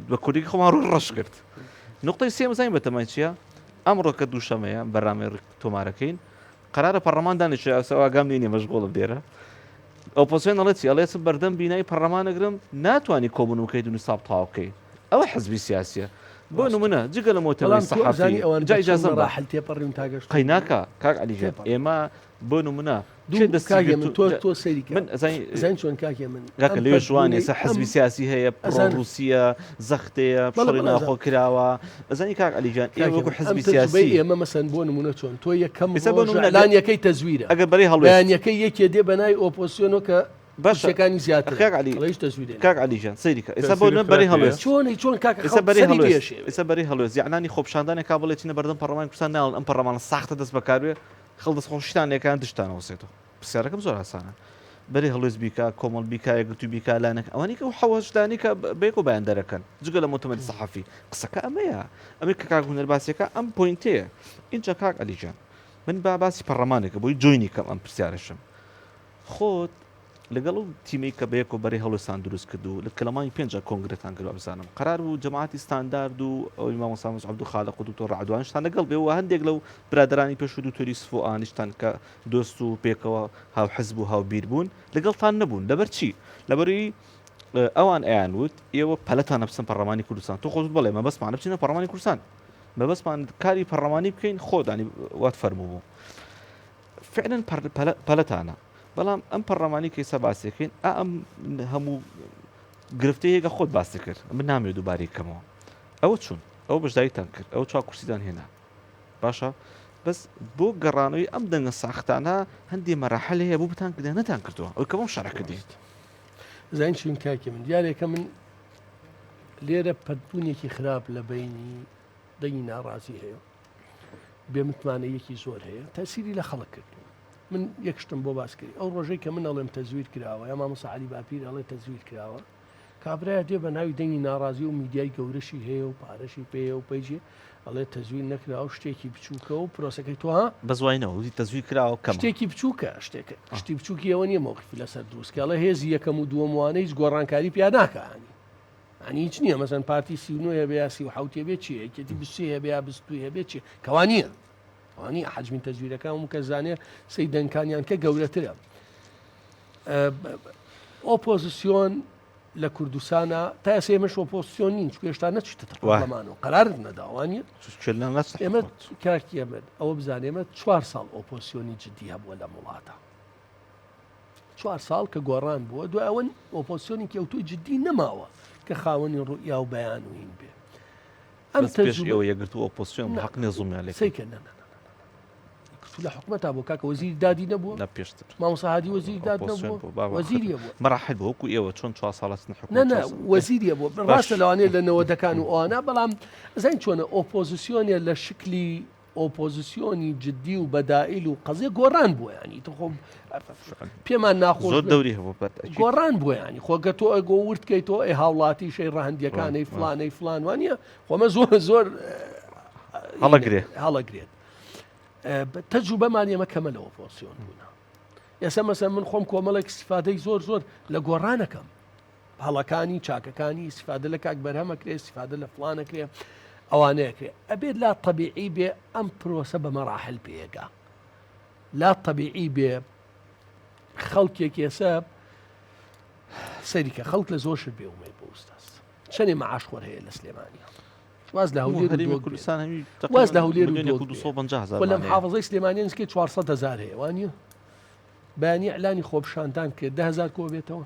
بە کوردی خۆمان ڕوو ڕەش کرد نقطەی سێم زانین بەتەمای چییە ئەمڕۆ کە دووشەمەیە بەرنامەی ڕیک تۆمارەکەین قەرارە پەڕلەمان دانیشێ ئەوسا ئاگام لێ نییە مەشغوڵم لێرە ئۆپۆزسیۆن ئەڵێ چی ئەڵێ چم بەردەم بینای پەڕلەمان ئەگرم ناتوانی کۆبوون بکەیت و نیساب تەواو بکەی ئەوە حزبی سیاسیە بۆ ڕاستە نمونە جگە لە مۆتەمەری بەڵام تۆ سەحافی ئەزانی ئەوان جا بە چەند ئیجازەم بە مەراحل تێپەڕیون تا گەشتون قەی بەوە ناکا کاک عەلی گیان تێپەڕ ئێمە بۆ نمونە کێ دوو دەستی کاکێ گرت من و تۆ جا تۆ سەیری کە من ئەزانی ئەزانی چۆن کاکێ من کاکە ئەم لەوێ ژوان پەرتبوونەی ئێستا ئەم حزبی سیاسی هەیە پڕۆ ئەزانم ڕووسیە زەختەیە بەڵێ شەڕی بەڵێ ناوخۆ ئەزانم کراوە ئەزانی کاک عەلی گیان ئێوە کاکێ وەکو من ئەم حزبی تەجروبەی سیاسی ئێمە مەسەن بۆ نمونە چۆن تۆ یەکەم ئێستا بۆ ڕۆژ نمونە ئەگەر ئیعلانیەکەی تەزویرە ئەگەر بەرەی هەڵوێست بەیانیەکەی یەکێ دێ بەناوی ئۆپۆزسیۆنەوە کە باشە کورسیەکانی زیاترە کاک عەلی ئەڵێ هیچ تەزویرێ کاک نەکرا عەلی گیان سەیری کە ئێستا بۆ تەسیری نمونە بەرەی خراپی هەیە هەڵوێست چۆنی چۆن کاکە ئێستا خەڵک بەرەی سەری هەڵوێست لێشێوێ ئێستا بەرەی هەڵوێست یەعنانی خۆپیشاندانێک کا بڵێ چینە بەردەم پەڕلەمانی کوردستان ناڵن ئەم پەڕلەمانە ساختە دەست بەکار بێ خەڵک دەستخۆشیتان لێکا یان دژتان ئەوەسێتەوە پرسیارەکەم زۆر ئاسانە بەرەی هەڵوێست بیکا کۆمەڵ بیکا یەکگرتوو بیکا لایەنەکە ئەوانەی کە حەوەش لایەنەی کە بەیەکەوە بەیان دەرەکەن جگە لە مۆتەمەری سەحەفی قسەکە ئەمەیە ئەمەی کە کاک هونەر باسیەکە ئەم point ەیە ئینجا کاک عەلی گیان من با باسی پەڕلەمانێکە بۆی join ی کەم ئەم پرسیارەشم خۆت لەگەڵ ئەو تیمەی کە بەیەکەوە بەرەی هەڵوێستان دروست کرد و لە کە لە مانگی پێنجا کۆنگرەتان کرد وابزانم قەرار بوو جەماعەتی ستاندارد و ئەوی مامۆستا مەسعود عەبدولخالق و دکتۆر ڕەعدوانیشتان لەگەڵ بێ و هەندێک لەو برادەرانی پێشوو دکتۆر یوسف و ئانیشتان کە دۆست و پێکەوە هاوحزب و هاوبیر بوون لەگەڵتان نەبوون لەبەر چی؟ لەبەروی ئەوان ئەیان وت ئێوە پەلەتانە بچن پەڕلەمانی کوردستان تۆ خۆت بڵێ مەبەستمانە بچینە پەڕلەمانی کوردستان مەبەستمان کاری پەڕلەمانی بکەین خۆدانی وات فەرموو بوو فعلا پەلەتانە بەڵام ئەم پەڕلەمانی کە ئێستا باسی دەکەین ئا ئەم هەموو گرفتەیە کە خۆت باسی کرد من نامەوێت دووبارەی کەمەوە ئەوە چون ئەوە بەشداریتان کرد ئەوە چوار کورسیتان هێنا باشە بەس بۆ گەڕانەوەی ئەم دەنگە ساختانە هەندێ مەراحل هەیە بۆ بتان کردیان نەتان کردووە ئەو کە بەم شەرع کردی زین چین کاکی من دیارێکە من لێرە پەتبوونێکی خراپ لە بینی دەنگی ناڕازی هەیە بێ متمانەیەکی زۆر هەیە تەسیری لە خەڵک کردووە من یەک شتم بۆ باس کردی ئەو ڕۆژەی کە من ئەڵێم تەزویر کراوە یا مامۆستا عەلی باپیر ئەڵێ تەزویر کراوە. کابرایە دێ بە ناوی دەنگی ناڕازی و میدیای گەورەشی هەیە و پارەشی پێیە و پەیجی ئەڵێ تەزویر نەکراوە شتێکی بچووکە و پرۆسەکەی تۆ ها؟ بەس وای نەوە وتی تەزویر کراوە کەمە. شتێکی بچووکە شتێک شتی بچووکی ئەوە نییە مەوقیفی لەسەر دروست کە ئەڵێ هێزی یەکەم و دووەم وانە هیچ گۆڕانکاری پیا ناکا هەنی هەنی هیچ نییە مەسەن پارتی 39 هەبێ یا 37 هەبێ چییە یەکێتی 23 هەبێ یا 22 هەبێ چییە کەوا نییە وا نییە حەجمی تەزویرەکان هەموو کەس زانێ سەی دەنگکانیان کە گەورەترە ئۆپۆزیسیۆن لە کوردستانە تا ئێستا ئێمەش ئۆپۆزیسیۆن نین چونکە هێشتا نەچوویتەتە پەرلەمان و قەرارت نەداوە نیە ئێمە کاکی ئەمەد ئەوە بزانێ ئێمە چوار ساڵ ئۆپۆزیسیۆنی جدی هەبووە لەم وڵاتە چوار ساڵ کە گۆڕان بووە دوای ئەوە ئۆپۆزیسیۆنێکی ئەوتۆی جدی نەماوە کە خاوەنی ڕوئیا و بەیان و هین بێ ئەم تەجروبە یەکگرتوو ئۆپۆزسیۆن حەق نیە زوڵمیان لێ سەیکە نە نە لە حکومەتا بوو کاکە وەزیری دادی نەبووە نە پێشتر مامۆستا هادی وەزیری داد نەبووە وەزیریە بووە مەراحل بوو وەکو ئێوە چۆن چوار ساڵە چنە حکومەت نە نە وەزیریە بووە ڕاستە لەوانەیە لە نەوەدەکان و ئەوانە بەڵام ئەزانی چۆنە ئۆپۆزیسیۆنێ لە شکلی ئۆپۆزیسیۆنی جدی و بەدائیل و قەزیە گۆڕان بووە ینی تۆ خۆ پێمان ناخۆش زۆر دەوری هەبوو گۆڕان بووە ینی خۆگە تۆ ئەگۆ ورد کەی تۆ ئەی هاوڵاتی شەی ڕەهەندیەکانەی فلانەی فلان وانە خۆمە زۆر زۆر هەڵەگرێ هەڵەگرێت تەجروبەمان ئێمە کەمە لە ئۆپۆزسیۆن بوونە ئێستا مەسە من خۆم کۆمەڵێک استفادەی زۆر زۆر لە گۆڕانەکەم هەڵەکانی چاکەکانی استفادە لە کاک بەرهەمەکرێ استفادە لە فلانەکرێ ئەوانەیەکرێ ئەبێت لا طبیعی بێ ئەم پرۆسە بە مەراحل پێگا لا طبیعی بێ خەڵکێک ئێسە سەریکە خەڵک لە زۆر شت بێ ئومێد بۆ ئوستاز چەنێ مەعاش خۆر هەیە لە سلێمانیا واز لە هەولێر و هەرێمی دۆک کوردستان هەمی واز لە هەولێر و ملیۆنێک دۆک و 250 هەزار وە لە مانەیە. محافظەی سلێمانی نزیکەی 400 هەزار هەیە وانیە بەیانی ئیعلانی خۆپیشاندان کرد 10 هەزار کۆ بێتەوە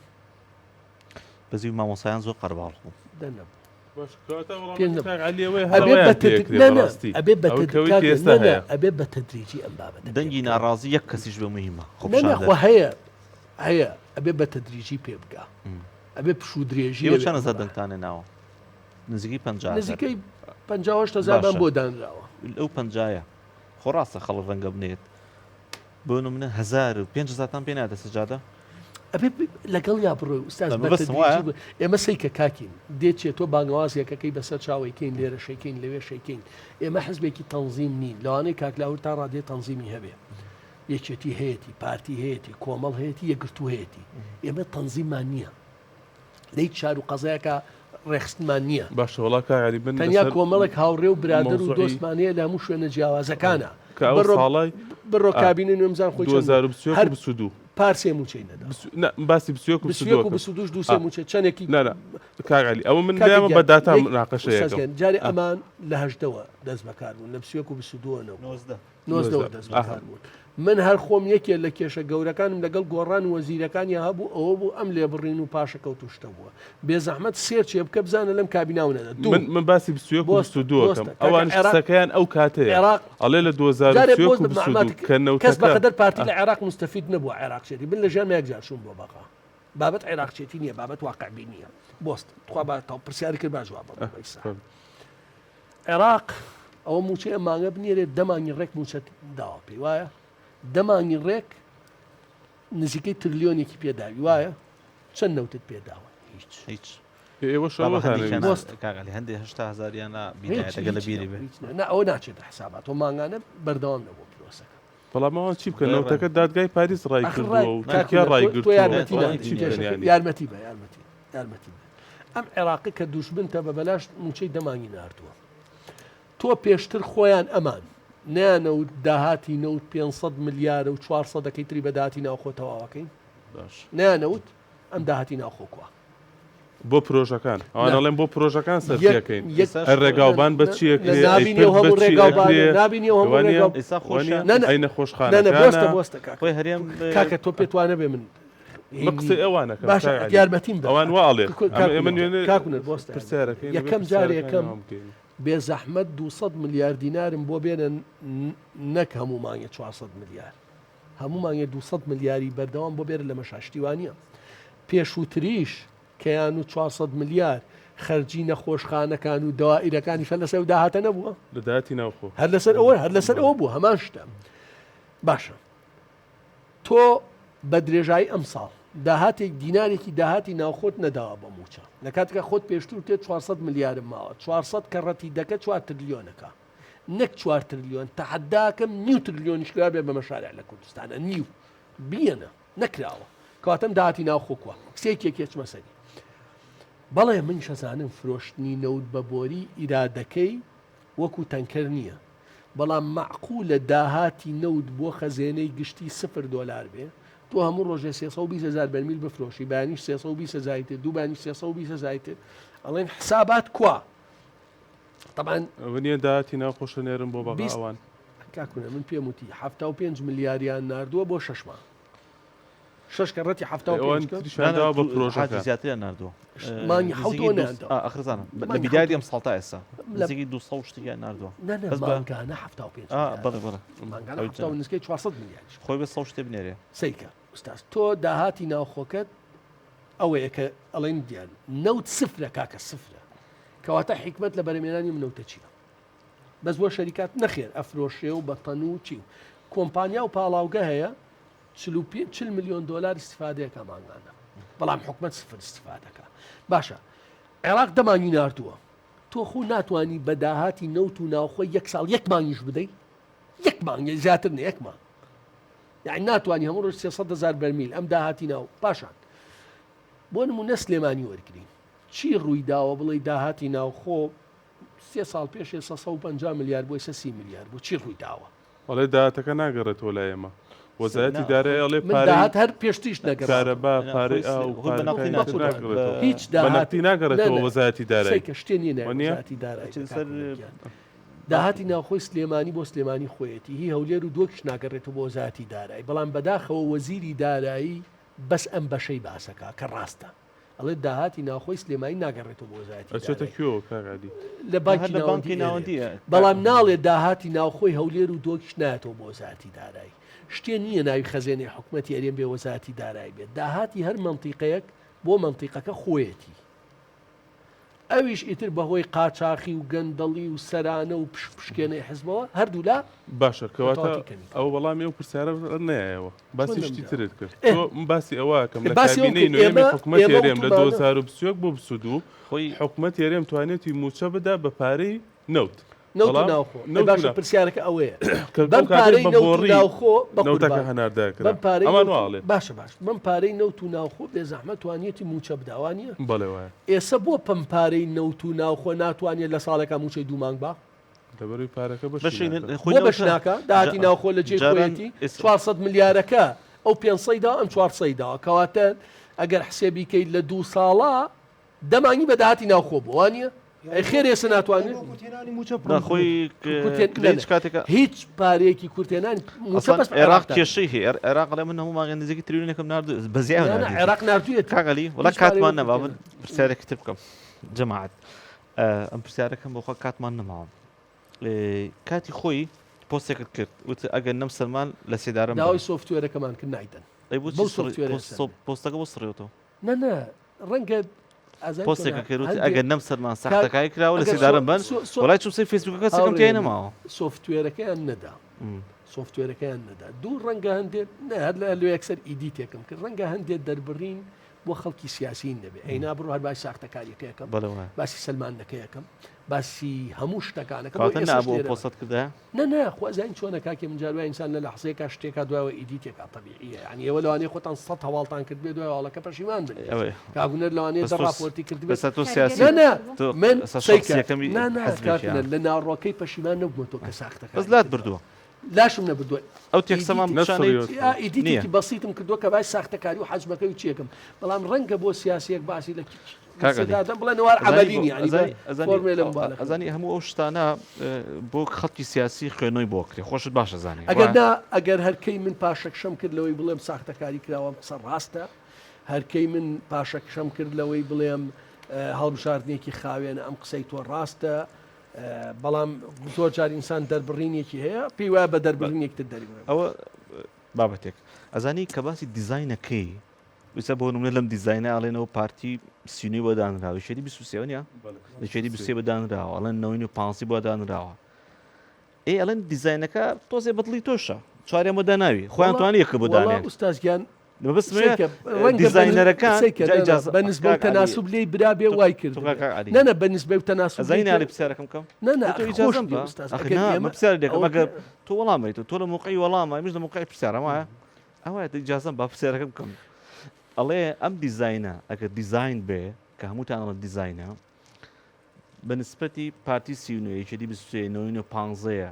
بەزی مامۆستایان زۆر قەرەباڵغ بوو دە نەبوو باش کەواتە پێنج وەڵامەکەی نەبوو. کاک عەلی ئەوەیە هەر ئەبێ ئەوەیان بە پێ تد... ئەکرێ نە نە بەڕاستی ئەبێ بە ئەوەی تد... کە وتی کاکە ئێستا نە نە هەیە ئەبێ بە تەدریجی ئەم بابەتە پێ دەنگی بکەن. ناڕازی یەک کەسیش بێ مهمە نە نە خۆپیشاندەر خۆ هەیە هەیە ئەبێ بە تەدریجی پێ بگا ئەبێ پشوو درێژی ئێوە هەبێ چەند ئەم هەزار بابەتە. دەنگتان هێناوە نزیکەی 50 هەزار. نزیکەی 58 هەزارمان باشە. بۆ دانراوە. لەو پەنجایە خۆ ڕاستە خەڵک ڕەنگە بنێت بۆ نمونە هەزار و پێنج هەزارتان پێ نادە سەجادە؟ ئەبێ لەگەڵیا بڕۆی ئوستاز بە بە مەبەستم وایە. تەدریجی بڕۆی. ئێمە سەیکە کاکین دێ چێ تۆ بانگەوازێکەکەی بەسەر چاوەی کەین لێرە شەیکەین لەوێ شەیکەین ئێمە حزبێکی تەنزیم نین لەوانەیە کاک لاهور تا ڕادەیە تەنزیمی هەبێ یەکێتی هەیەتی پارتی هەیەتی کۆمەڵ هەیەتی یەکگرتوو هەیەتی ئێمە تەنزیممان نییە لە هیچ شار و قەزایەکا ڕێکخستنمان نییە. باشە وەڵا کاک عەلی من تەنیا لەسەر کۆمەڵێک هاوڕێ و برادەر و مەوزوعی دۆستمان هەیە لە هەموو شوێنە جیاوازەکانا. کە ئەو بڕۆ ساڵای بڕۆ ئا کابینەی نوێم بزان خۆی چەند بوو. 2021 هەر و 22 پار سێ مووچەی نەداوە. بیست و نا من باسی 21 و 21 22 و ئەکەم. 22 دوو سێ ئا مووچە چەندێکی نا نا کاک عەلی ئەوە من کاکە لایەمە گیان بە داتا یەک مناقەشەی ئوستاز ئەکەم. گیان جارێ ئا ئەمان لە هەژدەوە دەست بەکار بوون لە 21 و 22 نەبوون. 19. نۆزدەوە نۆزدە دەست ئاها. بەکار بوون. من هەر خۆم یەکێ لە کێشە گەورەکانم لەگەڵ گۆڕان و وەزیرەکانیا هەبوو ئەوە بوو ئەم لێبڕین و پاشەکەوت و شتە بووە. بێزەحمەت search ێ بکە بزانە لەم کابیناو نەدا. دوو. من من باسی 21 و بۆستە 22 ئەکەم بۆستە کاکە ئەوانیش عێراق قسەکەیان ئەو کاتەیە عێراق ئەڵێ لە جارێ 2021 بۆست و 22 مەعلومات کە کەس نەوتەکە بەقەدەر پارتی ئا. لە عێراق موستەفید نەبووە عێراقچێتی من لە ژیانما یەک جار چووم بۆ بەغا بابەت عێراقچێتی نییە بابەت واقعبینییە بۆست تخوا با تاو پرسیاری کرد با جوابم ئە، بەم ئیستا. فەرموو. عێراق ئەوە مووچەی ئەم مانگە بنێرێت دە مانگی ڕێک مووچەت داوە پێی وایە دە مانگی ڕێک نزیکەی ترلیۆنێکی پێداوی وایە چەند نەوتت پێداوە هیچ هیچ ئێوە بابا شەوەتان هەندێکیان بۆست. کاک عەلی هەندێ 80 هەزاریان هیچ بیدایەتەکە لە هیچ بیری نەبوو، بێ هیچ نە نا ئەوە ناچێتە حساباتەوە مانگانە بەردەوام نەبوو پرۆسەکە بەڵام ئەوان چی بکەن ڕێ نەوتەکە دادگای پاریس ڕای ئاخر کردووە ڕای و کاک تورکیا هونەر، ڕای تۆ- تۆ گرتووە یارمەتی ئەوان نادەی چی بکەن کێشەکە یانی یارمەتی بە یارمەتی یارمەتی بە ئەم عێراقی کە دوژمنتە بە بەلاش مووچەی دە مانگی ناردووە تۆ پێشتر خۆیان ئەمان نەیانەوت داهاتی نەوت 500 ملیارە و 400 ەکەی تری بە داهاتی ناوخۆ تەواوەکەین باش نەیانەوت ئەم داهاتی ناوخۆ کوا بۆ پرۆژەکان ئەوان نا. ئەڵێن بۆ پرۆژەکان یەک سەرفیەکەین یەک ئێستاش ئەی ڕێگاوبان بە نە چی نە ئەکرێ ئەی نابینی پرد ئەو بە هەموو چی ڕێگاوبانە ئەکرێ نابینی ئەو هەموو وانیە ڕێگاو ئێستا وانیە خۆشیان نە نە ئەی نە نە نەخۆشخانەکانە بۆستە بۆستە کاکە خۆی هەرێم کاکە تۆ پێت وانەبێ من من قسەی ئەوانەکەم باشە کاک عەلی یارمەتیم بە ئەوان وا ئەڵێن کاک ئەمە ئێمە هونەر نوێنەر کاک هونەر بۆستە یارمەتی پرسیارەکەین ئەبێ یەکەم جار پرسیارەکانی یەکەم ئەوان بکەین بێزەحمەت 200 ملیار دینارم بۆ بێنە نەک هەموو مانگێ 400 ملیار هەموو مانگێ 200 ملیاری بەردەوام بۆ بێرە لە مەشاشتی وانە پێشووتریش کەیان و 400 ملیار خەرجی نەخۆشخانەکان و دەوائیرەکانیش هەر لەسەر داهاتە نەبووە لە داهاتی ناوخۆ هەر لەسەر ئەوە هەر لەسەر ئەوە بوو هەمان شتە باشە تۆ بە درێژایی ئەمساڵ داهاتێک دینارێکی داهاتی ناوخۆت نەداوە بە مووچە لە کاتێکا خۆت پێشتر تێ 400 ملیارم ماوە 400 کە ڕەتی دەکە 4 ترلیۆنەکە نەک 4 ترلیۆن تەحەداکەم نیو ترلیۆنیش کرابێ بە مەشارع لە کوردستانە نیو بیەنە نەکراوە کەواتەم داهاتی ناوخۆ کوا قسەیەکی یەکێ چمە سەری بەڵێ من شەزانم فرۆشتنی نەوت بە بۆری ئیرادەکەی وەکو تەنکەر نییە بەڵام مەعقولە داهاتی نەوت بۆ خەزێنەی گشتی سفر دۆلار بێ تۆ هەموو ڕۆژێ 320 هزار بەرمیل بفرۆشی بەیانیش 320 هزاری تر دوو بەیانیش 320 هزاری تر ئەڵێن حسابات کوا طبعا ئەوە نییە داهاتی ناوخۆشە نێرن بۆ بەغا ئەوان کاکونە من پێم وتی 75 ملیاریان ناردووە بۆ شەش مانگ شەش کە ڕەتی 75 کە تریشیان داوە بە پرۆژەکە زیاتریان ناردووە مانگی حەوتەوە ناردەوە ئاخرزانم لە بیدایەتی ئەم ساڵ تا ئێستا نزیکی 200 شتێکیان ناردووە نا نا مانگانە 75 بەڵێ بەڵێ مانگانە حەفتا و نزیکەی 400 ملیاریش خۆی بە 100 شتێ بنێرێ سەیکە ئوستاز تۆ داهاتی ناوخۆکەت ئەوەیە کە ئەڵێن دیان نەوت سفرە کاکە سفرە کەواتە حیکمەت لە بەرەمێنانی منەوتە چییە بەس بۆ شەریکات نەخێر ئەفرۆشێ و بە تەن و چی و کۆمپانیا و پاڵاوگە هەیە 40 میلیۆن دلار استفادەیەکە مانگانە بەڵام حکومت سفر استفادەکە باشە عێراق دەمانگی ناردووە تۆ خۆ ناتوانانی بە داهاتی نەوت و ناوخۆ یەک ساڵ یەک مانگیش بدەیت یەک مانگ زیاتر نە یەک مانگ یعنی ناتوانانی هەموو ڕۆژ 300 هزار بەرمیل ئەم داهاتی ناو پاشان بۆ نمونە سلێمانی وەرگین چی ڕووی داوە بڵێ داهاتی ناوخۆ سێ ساڵ پێش ئێستا 150 ملیار بۆ ئێستا 30 ملیار بوو چی ڕووی داوە؟ ئەڵێ داهاتەکە ناگەڕێتەوە لای ئێمە وەزارەتی دارایی ئەڵێ من پارەی داهات هەر پێشتریش نەگەڕاوە. کارەبا پارەی ئاو خۆی بە نەقدی پارەکانی تر ناچێتەوە. ناگەڕێتەوە هیچ بە داهات نەقدی ناگەڕێتەوە نا، نا. وەزارەتی دارایی سەیکە شتێ نییە ناوی وەنیە؟ وەزارەتی دارایی ئەچێتە بێ سەر کاک هونەر گیان. داهاتی ناوخۆی سلێمانی بۆ سلێمانی خۆیەتی هی هەولێر و دۆکیش ناگەڕێتەوە بۆ وەزارەتی دارایی بەڵام بەداخەوە وەزیری دارایی بەس ئەم بەشەی باسەکا کە ڕاستە. ئەڵێ داهاتی ناوخۆی سلێمانی ناگەڕێتەوە بۆ وەزارەتی ئەچێتە دارایی. کوێوە کاک عەلی؟ لە بانکی هەر لە بانکی ناوەندی ئێرەیە. ناوەندییە. بەڵام ناڵێ داهاتی ناوخۆی هەولێر و دۆکیش نایەتەوە بۆ وەزارەتی دارایی. شتێ نییە ناوی خەزێنەی حکومەتی هەرێم بێ وەزارەتی دارایی بێت. داهاتی هەر مەنتیقەیەک بۆ مەنتیقەکە خۆیەتی. ئەویش ئیتر بەهۆی قاچاخی و گەندەڵی و سەرانە و پشک پشکێنەی حزبەوە هەردوولا باشە کەواتە بەتەواوەتی کەمی ئەوە وەڵامی ئەو پرسیارە نەیایەوە باسی چۆن شتی نەمداوە؟ ترت کرد ئێ. تۆ من باسی ئەوە ئەکەم لە باسی ئەوم کابینەی کرد نۆیەمی ئێمە حکومەتی ئێمە هەرێم لە وتومانە 2021 بۆ 22 خۆی حکومەتی هەرێم توانێتی مووچە بدا بە پارەی نەوت نەوت و بەڵام ناوخۆ ئەی نەوت و باشە نا- پرسیارەکە ئەوەیە کە بەم ئەو کاتەی پارەی بە نەوت و بۆڕی ناوخۆ بە نەوتەکە قوربان هەناردە کرا بەم پارەی ئەمان نەوت وا و- ئەڵێن باشە باش بەم پارەی نەوت و ناوخۆ بێ زەحمەت توانیەتی مووچە بدا وانییە بەڵێ وایە ئێسە بۆ پەم پارەی نەوت و ناوخۆ ناتوانێت لە ساڵێکا مووچەی دوو مانگ با لەبەرەوەی پارەکە بەشی بەشی ناکا. خۆی بۆ بەش نەوتە. ناکا داهاتی جا- ناوخۆ لە جێی جاران خۆیەتی ئێستا- 400 ملیارەکە ئەو 500 داوە ئەم 400 داوە کەواتە ئەگەر حسێبی کەیت لە دوو ساڵا دە مانگی بە داهاتی ناوخۆ بوو وانییە؟ ئەی خێر ئێستا ناتوانێت بۆ کورتهێنانی مووچە نا خۆی کورتێن لە هیچ کاتێکا هیچ پارەیەکی کورتێنان مووچە ئەسڵەن بەس عێراق عێراق کێشەی هەیە عێراق ئەڵێ من هەموو مانگێ نزیکی تریلیۆنێکم ناردوو بە زیاد نا نا ناردوویەتی. عێراق ناردوویەتی کاک عەلی وەڵا هیچ پارەی کاتمان بۆ نەما من کورتێنان. پرسیارێکی تر بکەم جەماعەت ئەم پرسیارەکەم بۆخوا کاتمان نەماوە کاتی خۆی پۆستێکت کرد وت ئەگەر نەم سەلمان لە سێدارەم داوای software ەکەمان کرد نایدەن بەو software ە پۆستەکە بۆ سڕێتەوە نە نە ڕەنگە پۆستێکە کرد ئەگەر نەم سەلمان ساختەکای کراوە لە سێدارەم بن وڵای چوم سەی فەیسبوکەکە سەکەم تێ نەماوە software ەکەیان نەدا software ەکەیان نەدا دوو ڕەنگە هەندێک هەر لە لۆ یەکسەر edit ێکم کرد ڕەنگە هەندێک دەربڕین بۆ خەڵکی سیاسی نەبێ ئەینا بڕۆ هەر باسی ساختەکاریەکەیەکەم بەڵێ وایە. باسی سەلماندنەکەیەکەم باسی هەموو شتەکانەکەم بۆ کەواتە ئێستاش نابوو ئەو لێرە پۆستەت کردایە؟ نا نا خۆ ئەزانین چۆنە کاکێ من جار وایە ئینسان لە لەحزەیەکا شتێکا دوایەوە edit ێکا تەبیعیە یعنی ئێوە لەوانەیە خۆتان سەد هەواڵتان کردبێ دوای هەواڵەکە پەشیمان بن ئەوەیە. کاک هونەر لەوانەیە بەس دە تۆ س- ڕاپۆرتی کردبێت بەسە تۆ سیاسی نا نا تۆ من ئێستا سەیکە شخصیەکەمی نا نا حزبێکیە. کاک هونەر لە ناڕۆکەی پەشیمان نەبوومە تۆ کە ساختەکاری بەس لات کردووە. بردووە. لاشم نەبردووە. ئەو تێکستەمان پیشانەیت edit ێکی بەسیتم کردووە کە باسی ساختەکاری و حەجمەکەی و چیەکەم بەڵام ڕەنگە بۆ سیاسیەک باسی لە دادەم بڵێن وار عەمەلی نیە ئەزانی هەموو ئەو شتانە بۆ خەڵکی سیاسی خوێنەوەی بۆ کرێ خۆشت باشە زانانی ئەگەر نا ئەگەر هەرکەی من پاشەکشەم کرد لەوەی بڵێم ساختەکاری کراوەم قسە ڕاستە هەرکەی من پاشەکشەم کرد لەوەی بڵێم هەڵبژاردنێکی خاوێنە ئەم قسەی تۆ ڕاستە بەڵام زۆر جار ئینسان دەربڕینێکی هەیە پێی وایە بە دەربڕینێک تر دەریبڕێ. ئەوە بابەتێک ئەزانی کە باسی دیزاینەکەی ئیستا بۆ نمونە لەم دیزاینە ئەڵێنەوە پارتی سینوی بۆ دانراوە یەکێتی 23 نیە یەکێتی 23 بە دانراوە ئەڵێن نەوەی و پانسی بۆ دانراوە ئێ ئەڵێن دیزاینەکە تۆزێ بەدڵی تۆشە چواریان بۆ داناوی خۆیان توانی یەکە بۆ دانێن ئوستاز گیان. مەبەستم ئەوەیە سەیرکە، ڕەنگە بە دیزاینەرەکان سەیرکە، جا نا، نا، ئیجازە بە نسبە و کاک عەلی تەناسوب لێی برا بێ تۆ وای کرد تۆ کاک عەلی نا نا بە نسبە و تەناسوب لێی ئەزانی نالی کرد پرسیارەکەم بکەم نا نا دە تۆ خۆش ئیجازەم بێ بە ئوستاز ئەخ ئەگەر نا من ئێمە پرسیارت دەکەم ئەوە ئەگەر تۆ وەڵام ئەیتەوە تۆ لە موقعی وەڵامە منیش لە موقعی پرسیارم وایە ئەوایە دە ئیجازەم با پرسیارەکەم بکەم ئەڵێ ئەم دیزاینە ئەگەر دیزاین بێ کە هەمووتان ئەڵێن دیزاینە بە نسبەتی پارتی 39 یەکێتی 23 99 پانزەیە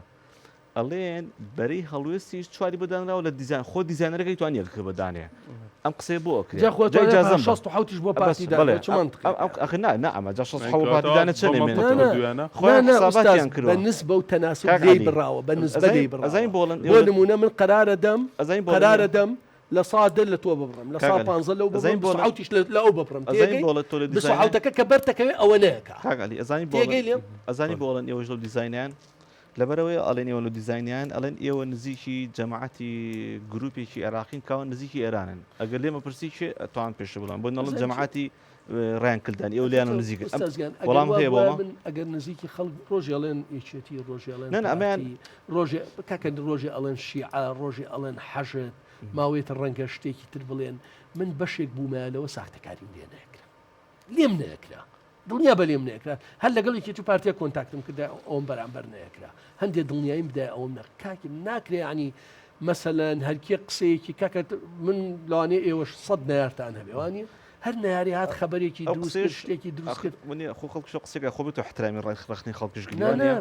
ئەڵێن بەرەی هەڵوێستیش چواری بۆ دانراوە لە دیزاین خۆ دیزاینەرەکەی توانی یەکەکە بە دانێ ئەم قسەیە بۆ ئەکرێ جا خۆ جا توانێ ئیجازەم بە 67 یش بۆ بەس پارتی بەڵێ دانێ چ ئەم مەنتقێکە ئەم ئەخ نا نا ئەمە جا 67 بۆ کەواتە پارتی دانێ بە چەند مەنتق ئەمێنێتەوە کردوویانە نا خۆیان نا ئوستاز حساباتیان بە کردووە نسبە و تەناسوب کاک لێی عەلی بڕاوە بە نسبە ئەزانی لێی بڕاوە ئەزانی بۆڵن بۆ ئێوە لە نموونە من قەرارە دەم ئەزانی بۆڵن قەرارە ئێوە دەم لە سا دە لە تۆ ببڕم لە کاک سا عەلی پانزە لەو ئەزانی ببڕم بیست و بۆڵن حەوتیش لە لە ئەو ببڕم ئەزانی تێگەی بۆڵە تۆ لە بیست و دیزاینە حەوتەکە کە بەرتەکەوێ ئەوە نەکا کاک عەلی ئەزانی بۆڵن تێگەی لێم ئەزانی بۆڵن ئێوەش لەو دیزاینەیان لەبەرئەوەی ئەڵێن ئێوە لە دیزاینیان ئەڵێن ئێوە نزیکی جەماعەتی گروپێکی عێراقین کاوە نزیکی ئێرانن ئەگەر لێمە پرسی کێ ئەتوان پێشە بڵێم بۆ نەڵێن جەماعەتی ڕیان کلدان ئێوە لێیان نزیک وەڵام هەیە بۆ من ئەگەر نزیکی خەڵک ڕۆژێ ئەڵێن یەکێتی ڕۆژێ ئەڵێن نا نا ئەمەیان پارتی ڕۆژێ کاکە ڕۆژێ ئەڵێن شیعە ڕۆژێ ئەڵێن حەشد ماوەیەتە ڕەنگە شتێکی تر بڵێن من بەشێک بوومایە لەوە ساختەکاریم لێ نەکرا لێم نەکرا دڵنیا بە لێم نەکرا هەر لەگەڵ یەکێتی و پارتیا کۆنتاکتم کردای ئەوم بەرامبەر نەکرا هەندێ دڵنیاییم بدای ئەوم نە کاکی ناکرێ ینی مەسەلەن هەرکێ قسەیەکی کاکە من لەوانەیە ئێوەش سەد نەیارتان هەبێ وانە هەر نەیاری هات خەبەرێکی ئەو دروست قسەیەش کرد شتێکی دروست ئاخر کرد ونیە خۆ خەڵکش قسەکە خۆ بێت و احترامی ڕێخ ڕەخنەی خەڵکیش نا گریوان نا نیە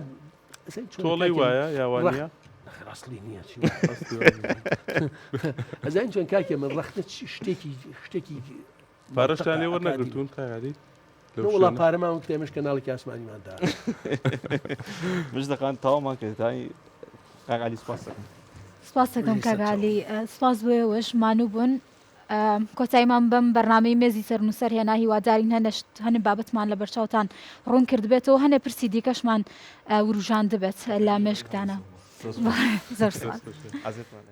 ئەزانی چۆنە تۆڵەی کاکە وایە یا ڕەخ وانە نەخێر ئەسڵی نییە چی وایە؟ ئەسڵی وانە. ئەزانی چۆن کاکێ من ڕەخنە چ- شتێکی شتێکی پارەشتان مەنتقە لێ ئەکادیمی وەرنەگرتوون کاک عەلی لەو نە وەڵا شوێنە؟ پارەمان وتە ئێمەش کەناڵێکی ئاسمانیمان دا. مش دەقان تەواومان کرد تای کاک عەلی سپاس دەکەم. سپاس دەکەم بژی کاک سەرچاوم. عەلی سپاس بۆ ئێوەش مانوو بوون کۆتاییمان بەم بەرنامەی مێزی سەرنووسەر هێنا هیوادارین هەنە شت هەنە بابەتمان لە بەرچاوتان ڕوون کردبێتەوە هەنێ پرسی دیکەشمان وروژاندبێت لە مێشکدانە زۆر سپاس. زۆر سپاس. ئازیزتان.